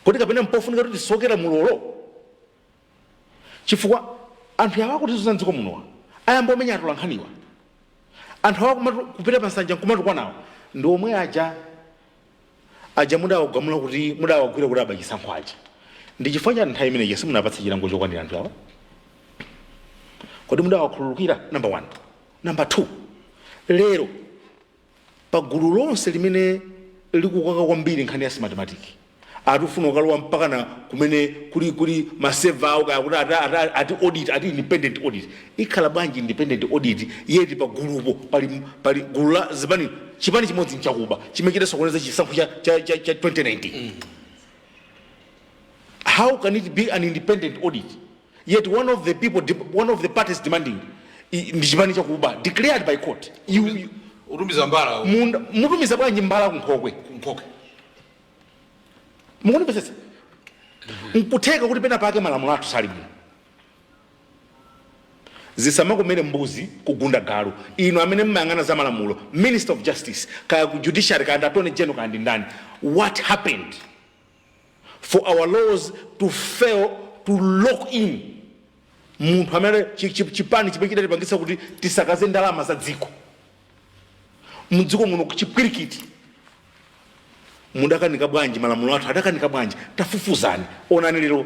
kodi kapena mpofunika kuti tisokera mulolo? Chifukwa anthu awa akutizunza mdziko munowa, ayamba omenya atolankhaniwa, anthu awa kupita pa nsanja nkumatukwa ndi omwe aja aja mudawagamula kuti mudawagwira kuti aba chisankho aja. Ndi chifukwa chani nthawi imeneyi simunapatse chilango chokwanira anthu awa? Kodi mudawakhululukira? Number one. Number two, lero pa gulu lonse limene likukaka kwambiri nkhani ya Smartmatic, atifuna ukalowa mpaka na kumene kuli ma server awo, kaya kuti ati audit, ati independent audit. Ikhala bwanji independent audit yeti pa gulupo pali gulu la zipani, chipani chimodzi nchakuba chimene chidasokoneza chisankho cha 2019? How can it be an independent audit yet one of the people, one of the parties demanding ndi chipani chakuba declared by court? You Utumiza mbala Mutumiza bwanji mbala kunkhokwe? Kunkhokwe. Mukundipetsetsa? Nkutheka kuti pena pake malamulo athu sali bwino. Zisamakomere mbuzi kugunda galu. Inu amene mmayang'ana za malamulo, Minister of Justice, kaya ku judiciary, kaya ndi Attorney General, kaya ndi ndani, what happened for our laws to fail to lock in munthu amene chipani chimene chidatipangitsa kuti tisakaze ndalama za dziko mudziko muno, chipwirikiti? Mudakanika bwanji? Malamulo athu adakanika bwanji? Tafufuzani, onani lero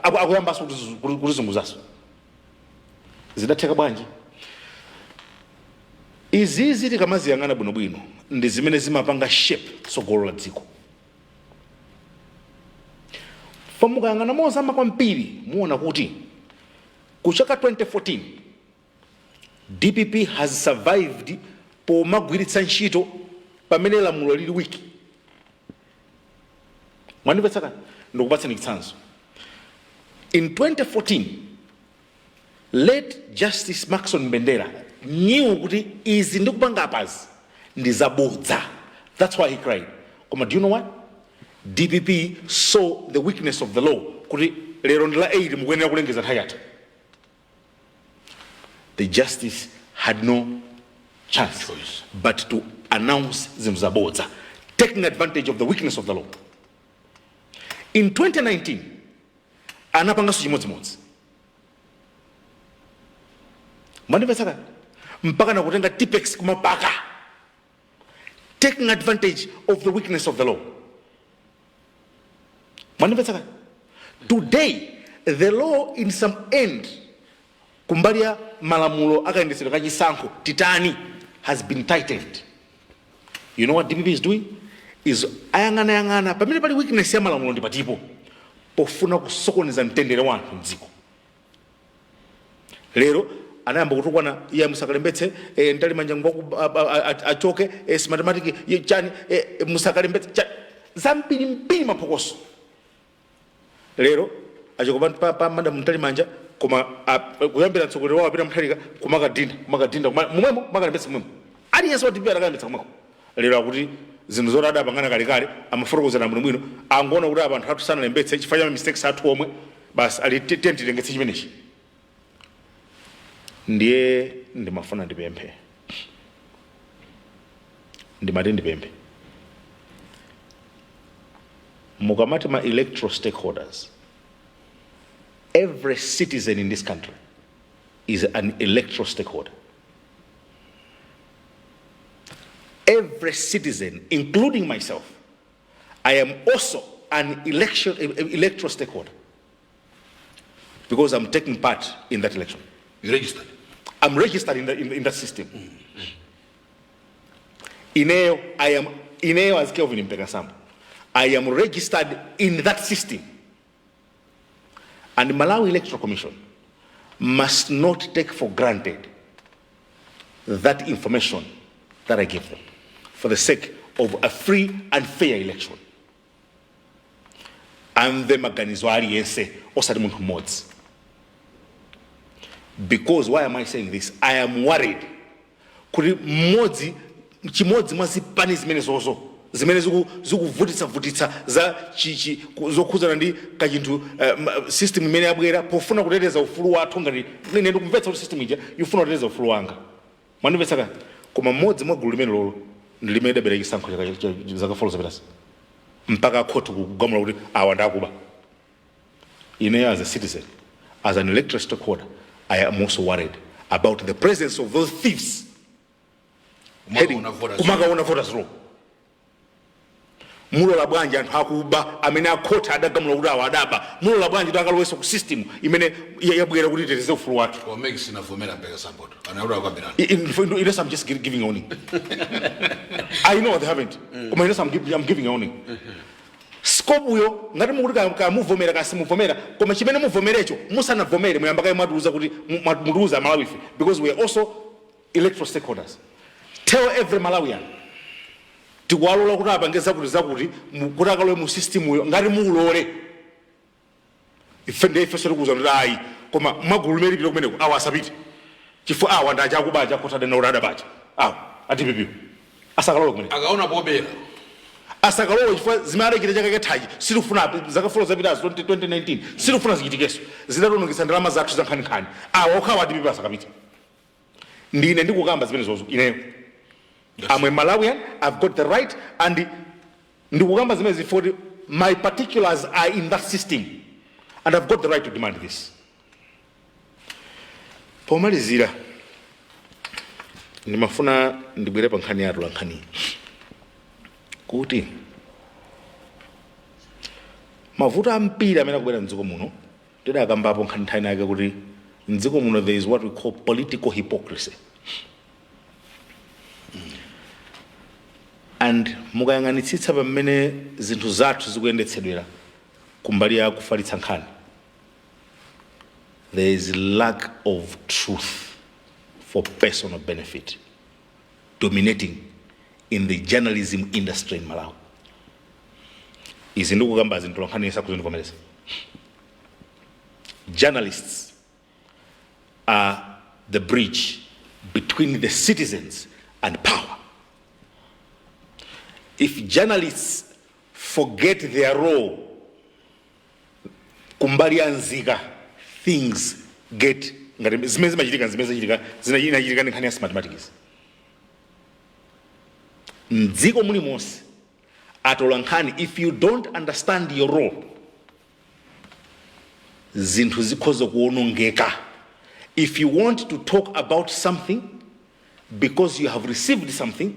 akuyambanso kutizunguzaso. Zidatheka bwanji izizi? Tikamaziyang'ana bwinobwino, ndi zimene zimapanga shape tsogolo la dziko. Mukayang'ana mozama kwambiri, muona kuti kuchaka 2014 DPP has survived pomagwiritsa ntchito pamene lamulo lili weak. Mwandimvetsa kani? Ndikupatsani chitsanzo. In 2014, late Justice Maxon Mbendera knew kuti izi ndikupanga apazi ndi zabodza. That's why he cried. Koma do you know what? DPP saw the weakness of the law kuti lero ndi la 8, mukuyenera kulengeza nthawi yatha. The justice had no chance Choice. but to announce zinthu zabodza, taking advantage of the weakness of the law. In 2019 anapanganso chimodzimodzi. Mwandimvetsa kani? Mpaka nakutenga Tipp-Ex kumapaka, taking advantage of the weakness of the law. Mwandimvetsa kani? Today the law in some end, kumbali ya malamulo akayendetsedwe kachisankho titani, has been tightened. You know what DPP is doing? Is ayang'anayang'ana pamene pali weakness ya malamulo ndi patipo pofuna kusokoneza mtendere wa anthu mdziko. Lero Anayamba kutukwana iye, musakalembetse, Mtalimanja ngwaku achoke, Smartmatic chani, musakalembetse chani, zambiri mbiri, maphokoso. Lero achoka pa Madam Mtalimanja, koma kuyambira mtsogoleri wawo apita Mutharika kumakadinda, kumakadinda, momwemo kumakalembetsa momwemo. Aliyense wa DPP adakalembetsa komweko. Lero akuti zinthu zoti adapangana kalekale, amafotokozana bwinobwino, angoona kuti apa anthu athu sanalembetse chifukwa cha mistakes athu omwe, basi ali tiyeni tilengetse chimenechi. Ndiye ndimafuna ndipemphe, ndimati ndipemphe, mukamati ma electoral stakeholders, every citizen in this country is an electoral stakeholder. Every citizen, including myself, I am also an electoral stakeholder because I'm taking part in that election. You registered. I'm registered in that system. Ineyo, I am, ineyo as Kelvin Mpekasambo, I am registered in that system. And the Malawi Electoral Commission must not take for granted that information that I give them for the sake of a free and fair election. Amve maganizo aliyense, osati munthu mmodzi. Because why am I saying this? I am worried kuti mmodzi, chimodzi mwa zipani zimene zozo zimene zikuvutitsa-vutitsa za zokhudzana ndi kachinthu, system imene yabwera pofuna kuteteza ufulu wathu. Ngati ine ndikumvetsa kuti system ija ifuna kuteteza ufulu wanga, mwandimvetsa kani? Koma mmodzi mwa gulu limene lolo ndi limene idabera chisankho zaka 4 zapitazi, mpaka khoti kugamula kuti awa ndakuba. Ine as a citizen, as an electoral stakeholder, I am also worried about the presence of those thieves heading Kumakaona voters. Kumakaona voters roll. Mulola bwanji anthu akuba amene akhoti adagamula kuti awa adaba, mulola bwanji kuti akalowenso ku system imene yabwera kuti iteteze ufulu wathu? Koma MEC sinavomera Mpekasamboto anakuti akambirana. Ines, I'm just giving a warning. I know they haven't. Koma ines, I'm giving a warning. Scope uyo, ngati mukuti ka muvomera kasi muvomera, koma chimene muvomerecho musanavomere muyamba kaye mwatiuza kuti mutiuza Malawi ife, because we are also electoral stakeholders. Tell every Malawian tikuwalola kuti apange zakuti zakuti, kuti akalowe mu system uyo. Ngati muulole, ife ndiye ife tikuuza kuti ayi, koma mwagulu limene lipita kumeneko, awa asapite chifukwa awa ndi achakubacha, khoti adena kuti adabacha, awa a DPP asakalowe kumeneko. Akaona pobera. Asakalowe chifukwa zimene adachita chaka chathachi sitifuna, zaka 4 zapitazo, 2019, sitifuna zichitikenso. Zidatonongesa ndalama zathu za nkhaninkhani. Awa okhawa a DPP asakapite. Ndine ndikukamba zimene zozo ineyo. I'm a Malawian, I've got the right, and ndikukamba zimene zifoti my particulars are in that system and I've got the right to demand this. Pomalizira, ndimafuna ndibwere pa nkhani yathu la nkhani kuti mavuto ambiri amene akubwera mdziko muno, tidakambapo nkhani nthawi yake kuti mdziko muno there is what we call political hypocrisy. And mukayang'anitsitsa pamene zinthu zathu zikuyendetsedwera kumbali ya kufalitsa nkhani, there is lack of truth for personal benefit dominating in the journalism industry in Malawi. Izi ndikukamba zinthu nkhani sakuzondivomereza. Journalists are the bridge between the citizens and power. If journalists forget their role kumbali ya nzika, things get ngati zimene zimachitika, zimene zimachitika, zinachitika ndi nkhani ya Smartmatic. Mdziko mulimonse atola nkhani, if you don't understand your role, zinthu zikhoza kuwonongeka. If you want to talk about something because you have received something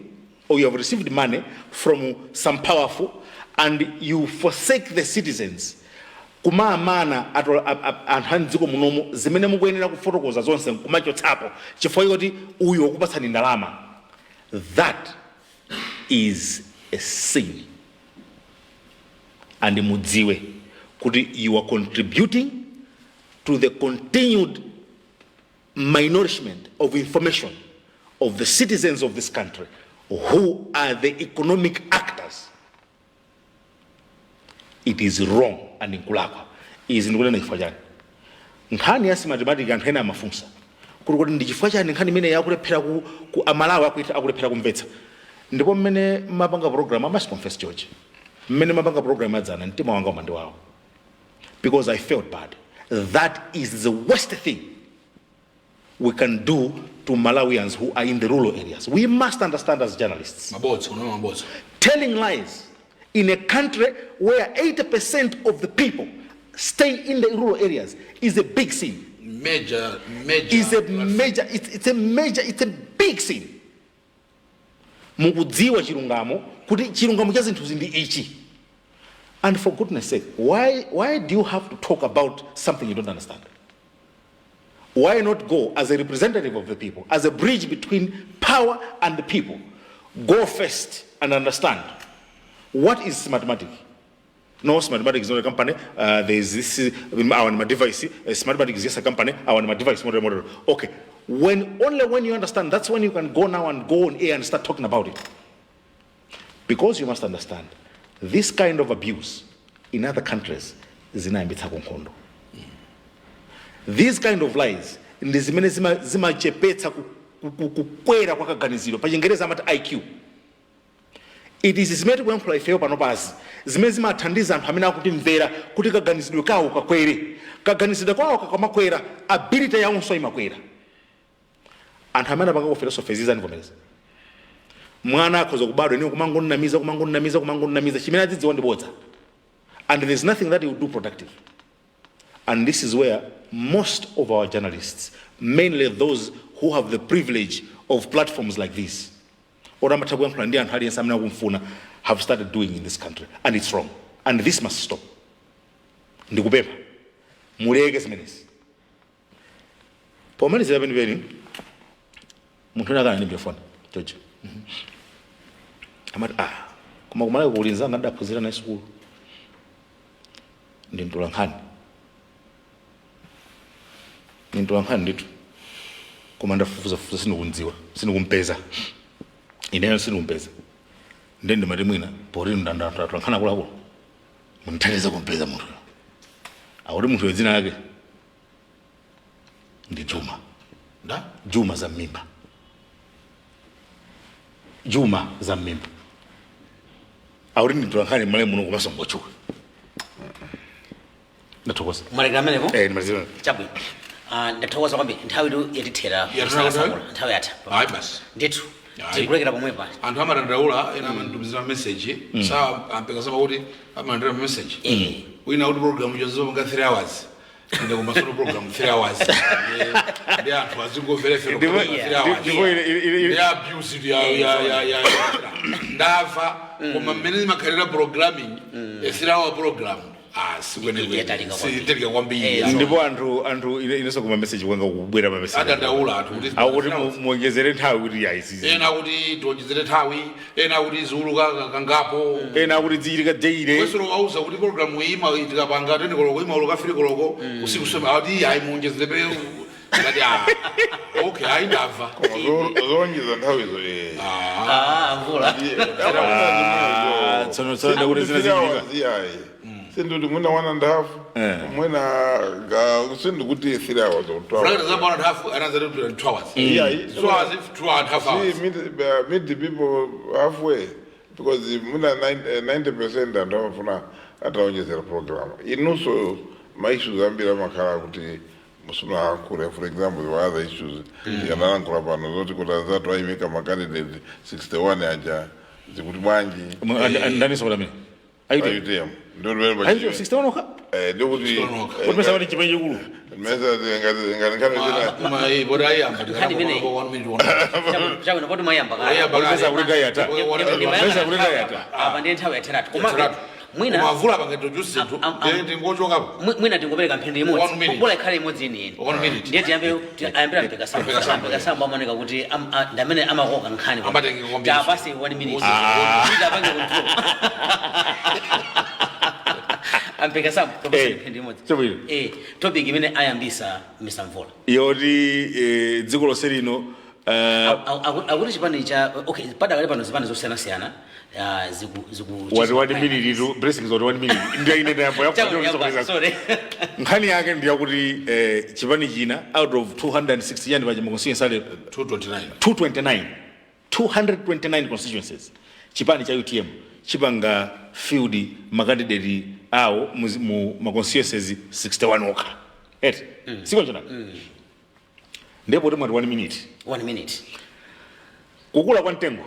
or you have received money from some powerful and you forsake the citizens, kumaamana anthu a mdziko munomo zimene mukuyenera kufotokoza zonse nkumachotsapo chifukwa choti uyu wakupatsani ndalama, that is a sin. And mudziwe kuti you are contributing to the continued Malnourishment of information of the citizens of this country who are the economic actors, it is wrong and nkulakwa. Izi ndikunena chifukwa chani? Nkhani ya Smartmatic, anthu ena amafunsa kuti ndi chifukwa chani nkhani imene yakulephera ku Amalawi akulephera kumvetsa. Ndipo mmene mapanga program, I must confess, George, mmene mapanga program adzana, mtima wanga umandiwawa because I felt bad. That is the worst thing we can do to Malawians who are in the rural areas. We must understand, as journalists, Mabodza, unaona mabodza. Telling lies in a country where 80% of the people stay in the rural areas is a big sin. Major, major. Is a major, it's a major, it's a big sin. Mukudziwa chilungamo kuti chilungamo cha zinthuzi ndi ichi. And for goodness sake, why do you have to talk about something you don't understand? Why not go as a representative of the people, as a bridge between power and the people? Go first and understand what is Smartmatic. No, Smartmatic is not a company. There's this, our my device. Smartmatic is just a company. Our my device model model. Okay. When only when you understand, that's when you can go now and go on air and start talking about it. Because you must understand, this kind of abuse in other countries zinayambitsa nkhondo. These kind of lies ndi zimene zimachepetsa kukwera kwa kaganiziro, pa Chingereza amati IQ. It is zimene tikuyankhula ifeyo pano pazi zimene zimathandiza anthu amene akutimvera kuti kaganizidwe kawo kakwere. Kaganizidwe kawo kakamakwera, ability yawonso imakwera. Anthu amene apanga philosophy zizandivomereza, mwana akhoza kubadwa ine kumangonamiza, kumangonamiza, kumangonamiza, chimene adzidziwa ndi bodza, and there's nothing that he will do productive. And this is where most of our journalists, mainly those who have the privilege of platforms like this, or amatha kuyankhula ndi anthu aliyense amene akumfuna, have started doing in this country, and it's wrong, and this must stop. Ndikupempha muleke zimenezi. Pomalizira penipeni, munthu ena akana foni, George, amati, "Ah, koma kumalako kuli nzanga ndaphunzira naye sukulu, ndi mtolankhani, ndi mtolankhani ndithu, koma ndafufuzafufuza sindikundziwa, sindikumpeza ineyo, sindikumpeza. Nde ndimati mwina poti ndatolankhani akuluakulu mundithandize kumpeza munthuyo." Akuti munthuyo dzina lake ndi Juma. Nda? Juma za mmimba, Juma za mmimba. Akuti ndi mtolankhani mmale muno komanso ngochuka. Ndathokoza. Mwalekera amenepo? Eh, ndimalizira. Chabwino. Ah, ndathokoza kwambiri, nthawi tu yatithera. Yatithera. Kusakasakula. Nthawi yatha. Hayi basi. Ndithu. Ayi. Tikulekera pomwepa. Anthu amadandaula, ena amanditumizira message, sa ampeka sama kuti amalandira message. Wina kuti program chonzopanga 3 hours, ine kumasono program 3 hours. Ndi anthu azingomvera 3 hours. Ndipo Ndi abuse ya ndamva, koma mmene zimakhalira programming, a 3 hour program, ah, sikwenekwene. Yatalika kwambiri. Sitalika kwambiri. Ndipo anthu inenso kuma message kwanga kubwera ma message. Adandaula anthu kuti akuti muonjezere nthawi kuti yayi ena kuti tionjezere nthawi, ena kuti ziuluka kangapo. Ena akuti dzichitika daily. Wesero auza kuti program iyi tikapanga 10 koloko imauluka 3 koloko usiku, sema ati ayi, muonjezere pe. Ngati, ah, okay, ayi, ndamva. Koma zowonjeza nthawizo, eh. Ah, mvula. Ah, tsono ndakuti zina zichitika. Ziyayi, sindikuti mwina one and a half, mwina sindikuti 3 hours or 2 hours. Fulakata za 1.5, another 2 hours. Yeah, 2 hours, 2.5 hours. See, meet the people halfway, because mwina 90% anthu amafuna ataonjezera program. Inunso ma issues ambiri amakhala kuti musunalankhule. For example, there were other issues yanalankhula pano zoti kuti anzathu ayimika ma candidate 61 aja, zikuti bwanji? Ndaniso kuti amene ayite UTM ndio. Ayite 61 okha? Ndikuti Kuti mesa kuti chipani chikulu. Mesa ngati nkhani zina. Koma iyi bora ayamba. Nkhani imeneyi. 1 minute, 1 minute. Chabwino, poti mwayamba kale. Ayamba kale. Mesa kuti kayata. Mesa kuti kayata. Apa ndiye nthawi yatheratu, komabe mwina Mavula panga introduce zinthu. Ndingochokapo. Mwina tingopereka mphindi One imodzi, minute. bola ikhale imodzi yeniyeni. One minute. Ndiye tiyambe, ayambira mpeka sambo. Mpeka sambo. Mpeka sambo amaoneka kuti ndamene amakoka nkhani. Amatenga kwambiri. Tapasi 1 minute. Ah. Kuti apange control. Ampeka samu Eh, mphindi imodzi. Chabwino. Topic imene ayambisa Mr. Mvula. Yoti dziko lonse lino Akuti chipani cha, okay, padakale pano zipani zosiyanasiyana ziku ziku Wati 1 minute tu, Blessings, wati 1 minute. Ndiyo ine ndayambo. Chabwino, sorry. Nkhani yake ndiyakuti chipani china out of 260 yani paja maconstituency ale 229. 229, 229 constituencies, chipani cha UTM chipanga field macandidate awo mu ma constituencies 61 okha, eti? Sikonjona ndipo timati 1 minute. 1 minute. Kukula kwa mtengo,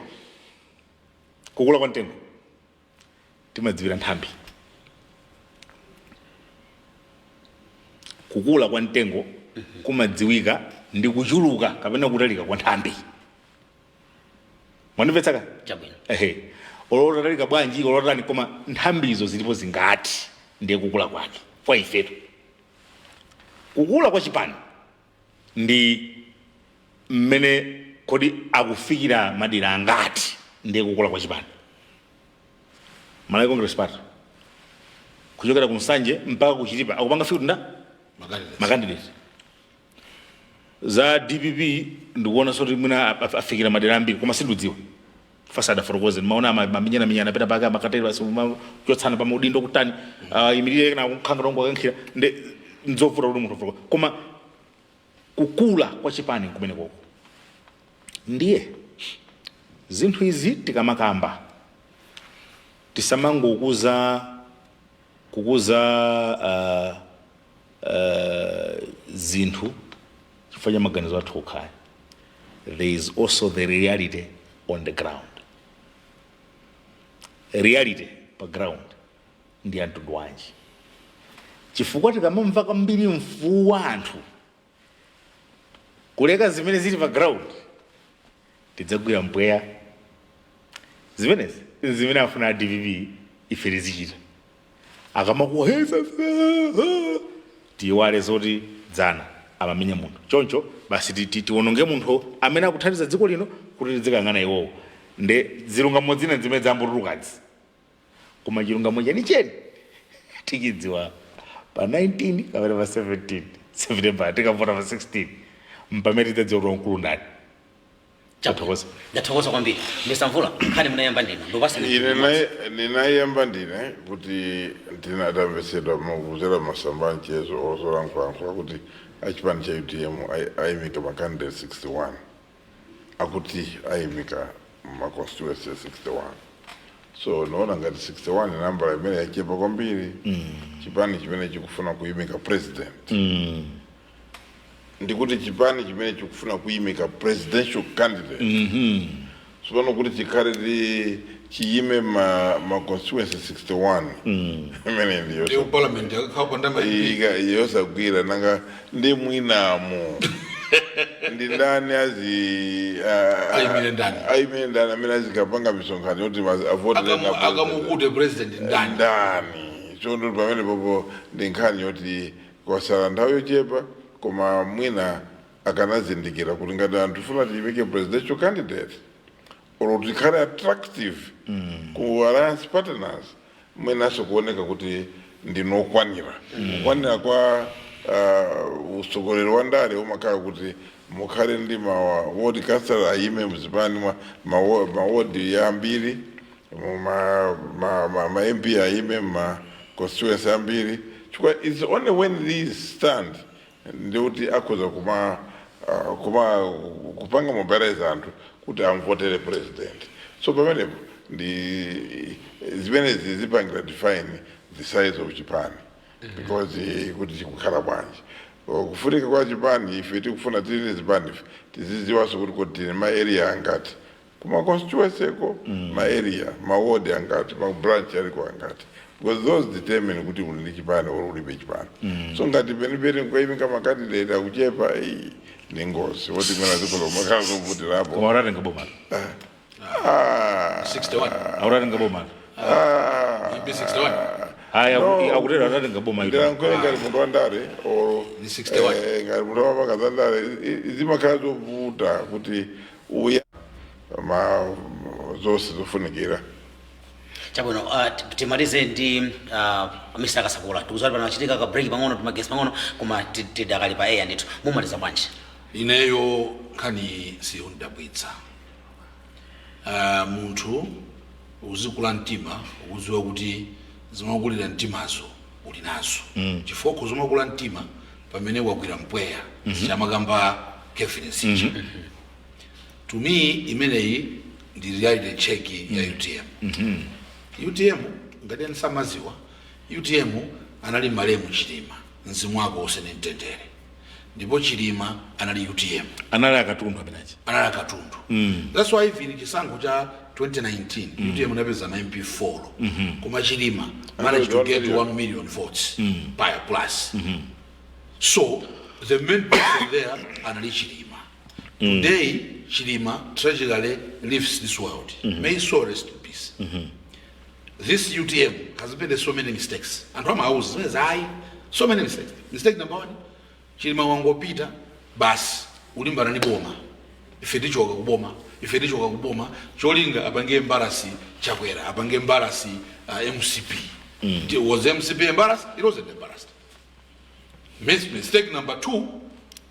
kukula kwa mtengo timadziwira nthambi. Kukula kwa mtengo kumadziwika ndi kuchuluka kapena kutalika kwa nthambi. Mwandimvetsaka? Chabwino. Ehe, olotalika bwanji, olotani, koma nthambizo zilipo zingati, ndiye kukula kwake. Kwa ifetu kukula kwa chipani ndi mmene kodi akufikira madera angati, ndiye kukula kwa chipani. Malawi Congress Party kuchokera ku Nsanje mpaka ku Chitipa akupanga field nda Macandidate. Macandidate za DPP ndikuona soti mwina afikira madera ambiri, koma sindidziwa fasada fotokoze. Maona mamenyana pena pake, amakatero basi chotsana pa maudindo kutani, imirire kana kukhanga tongo akankhira, ndi nzovuta kuti munthu afotokoze. Koma kukula kwa chipani kumene koko, ndiye zinthu izi tikamakamba tisamangokuza kukuza zinthu chifukwa cha maganizo athu okhayo. There is also the reality on the ground. Reality pa ground ndi ya mtundu wanji? Chifukwa tikamamva kwambiri mfuwu wa anthu kuleka zimene zili pa ground, tidzagwira mpweya. Zimenezi zimene afuna a DPP ife tizichita. Akamakuwa tiyiwale zoti dzana amamenya munthu choncho, basi tiwononge munthu amene akuthandiza dziko lino kuti tizikang'ana iwowo. Nde zilungamo zina zimene zambutulukazi, koma chilungamo chenicheni tichidziwa pa 19 kapena pa 17 September, tikavota pa 16, mpamene tidzadziwa kuti wamkulu ndani. Tathokoza. Ndathokoza kwambiri. Mr. Mvula, nkhani munayamba ndinu, ndopasani. Ine ninayamba ndine kuti ndinatamvesedwa mukuzera masamba amchezo ozolankhulalankhula kuti achipani cha UTM ayimika macandidate 61, akuti ayimika ma constituency 61. So noona ngati 61 nambala imene yachepa kwambiri. Chipani chimene chikufuna kuyimika president, ndikuti chipani chimene chikufuna kuyimika presidential candidate, sipano kuti chikhale ti chiyime ma constituency 61, imene ndiyo Ndiyo parliament akakhala ma MP. Yosagwira. Nanga ndi mwinamo ndi ndani azi Ayimire ndani? Ayimire ndani amene azikapanga misonkhano yoti avotere na president? Akamukute president ndani? Ndani? Chondo pamene popo ndi nkhani yoti kwasala nthawi yochepa, koma mwina akanazindikira kuti ngati anthu funa tiyimike presidential candidate or tikhale attractive ku alliance partners, mwinaso kuoneka kuti ndinokwanira kukwanira kwa utsogoleri wa ndale umakhala kuti mukhale ndi ma ward councillor ayime mzipani mwa maward ambiri, ma MP ayime ma constituency ambiri, chifukwa it's only when these stand ndikuti akhoza kuma kupanga mobilize anthu kuti amvotere president. So pamenepo ndi zimenezi zipangira define the size of chipani, because kuti chikukhala bwanji. Kufunika kwa chipani, ife tikufuna tili zipani ife tiziziwaso kuti tili ma area angati kuma constituency ko, ma area, ma ward angati, ma branch aliko angati, because those determine kuti uli ndi chipani or ulibe chipani. So ngati penipeni nkoyimika macandidate akuchepa, iyi ni ngozi woti mwina dziko lomakhala zovutirapo. Koma uratenga boma. Ah, 61. Auratenga boma. Ah, MP 61. Haya. No. Akutero atatenga boma ito. Ndilankhule ngati munthu wandale or Ni 61. Ngati munthu wamapanga za ndale, zimakhala zovuta kuti uya ma zonse zofunikira. Chabwino, timalize ndi Mr Kasakula. Tikuziwa pano achitika ka break pang'ono, timagesi pang'ono, koma tidakali pa air ndithu. Mumaliza bwanji? Ineyo nkhani siyondabwitsa. Munthu uzikula mtima ukuziwa kuti zimakulira mtimazo uli nazo, chifukwa zimakula mtima pamene wagwira mpweya. Chamakamba Kevin Sicha, to me imeneyi ndi reality check ya UTM. UTM, ngati nsamaziwa, UTM anali malemu Chilima, mzimu wako uuse mtendere, ndipo Chilima anali UTM. Anali akatundu amenachi. Anali akatundu. That's why even chisankho cha 2019, UTM inapeza ma MP 4, koma Chilima managed to get 1 million votes by plus. So the main person there anali Chilima. Today Chilima tragically leaves this world. May his soul rest in peace. This UTM has made so many mistakes. Anthu amauza zimene ayi, so many mistakes. Mistake number one, Chilima wangopita basi, ulimbana ndi boma, ife tichoka kuboma, ife tichoka kuboma, cholinga apange embarrass Chakwera, apange embarrass MCP. Was MCP embarrassed? It wasn't embarrassed. Mistake number two,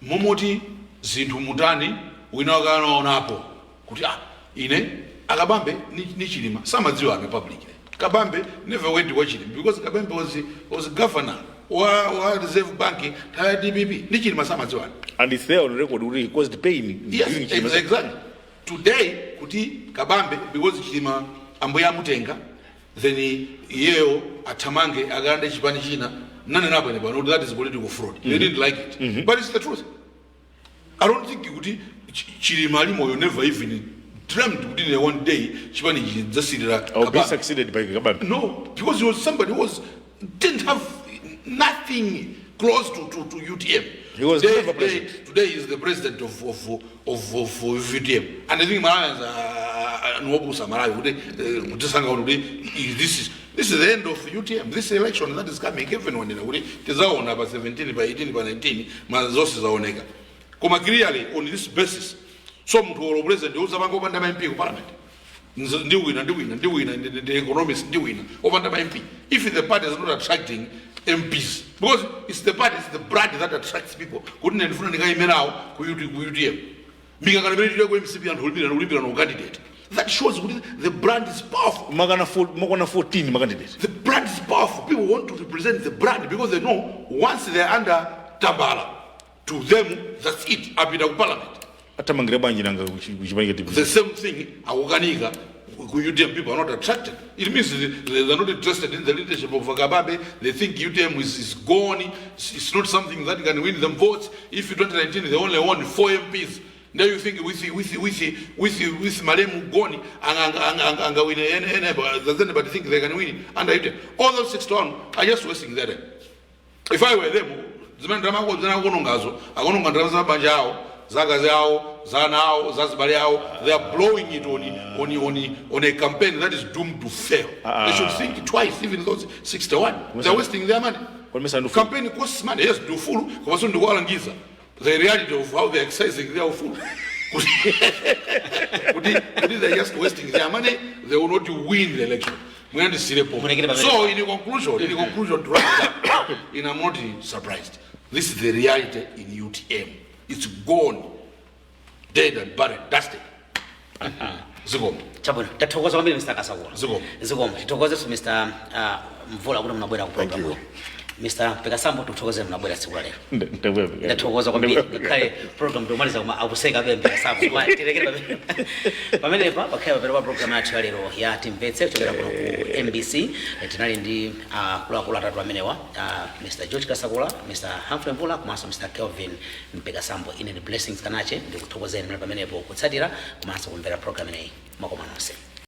momoti zinthu mutani, wina wakanaonapo kuti ah, ine akabambe ni Chilima samadziwa ana public. Kabambe never went kwa Chilima because Kabambe was governor wa Reserve Bank nthawi ya DPP, ndi Chilima samadziwana. And it's there on record kuti he caused pain Yes, during Chilima's- exactly. Today kuti Kabambe, because Chilima ambuye amutenga, then iyeyo athamange akalande chipani china. Nanenapo ine pano kuti that is political fraud. They didn't like it, but it's the truth. I don't think kuti Chilima ali moyo never even dreamt kuti in one day chipani chidzasirira Or be Kabambe. Succeeded by Kabambe. No, because he was somebody who was didn't have nothing close to UTM. He was today, never today, president. Today he is the president of UTM. And I think Malawians are nwobusa Malawi kuti kutisanga kuti this is the end of UTM. This election that is coming, everyone kuti tizaona pa 17, pa 18, pa 19, ma zonse zaoneka. Koma clearly on this basis, so munthu olo president uzapanga opanda ma MP ku parliament. Ndiwina, ndiwina, ndiwina, ndi economist, ndiwina opanda ma MP. If the party is not attracting MPs, because it's the party, it's the brand that attracts people kuti ine ndifuna ndikayimerawo ku UTM. Mikangano imene tili ku MCP, anthu ulimbirana, ulimbirana ku candidate, that shows kuti the brand is powerful. Makana 14 macandidate. The brand is powerful. People want to represent the brand because they know once they're under tambala, to them that's it, apita ku parliament. Atamangira bwanji nanga kuchipani cha The same thing akukanika ku UTM. People are not attracted. It means they're not interested in the leadership of Kabambe. They think UTM is gone. It's not something that can win them votes. If in 2019 they only won four MPs, now you think with malemu gone angawine any? Does anybody think they can win under UTM? All those 61 are just wasting their time. If I were them, zimene ndalama zinakuonongazo, akuononga ndalama za mabanja awo, zakazi awo, zana awo, zazibale awo. They are blowing it on a campaign that is doomed to fail. They should think twice. Even those 61, they are wasting their money. Kwamesa ndufulu. Campaign costs money. Yes, ndufulu, komanso ndikuwalangiza the reality of how they're exercising their ufulu, kuti they're just wasting their money. They will not win the election. Mwina ndisirepo. Munekere pamene. So in conclusion, to wrap it up, in I'm not surprised. This is the reality in UTM. It's gone, dead and buried, dusted. Zikomo. Chabwino, tathokoza kwambiri, Mr Kasakula. Zikomo. Zikomo. Tithokozenso Mr Mvula kuti munabwera ku Thank program you. iyi. Mr Pekasambo, tikuthokozeni munabwera tsiku la lero. Ndathokoza kwambiri, ngakhale program tomaliza koma akuseka be Mpekasambo. Koma tilekere pamene pamenepa pakhale papero pa program yathu ya lero ya Timvetse kuchokera kuno ku MBC. Tinali ndi akuluakulu atatu amenewa, Mr George Kasakula, Mr Humphrey Mvula komanso Mr Kelvin Mpekasambo. Ine ndi Blessings Kanache, ndikuthokozeni muli pamenepo kutsatira komanso kumvera program ineyi. Mwakoma nonse.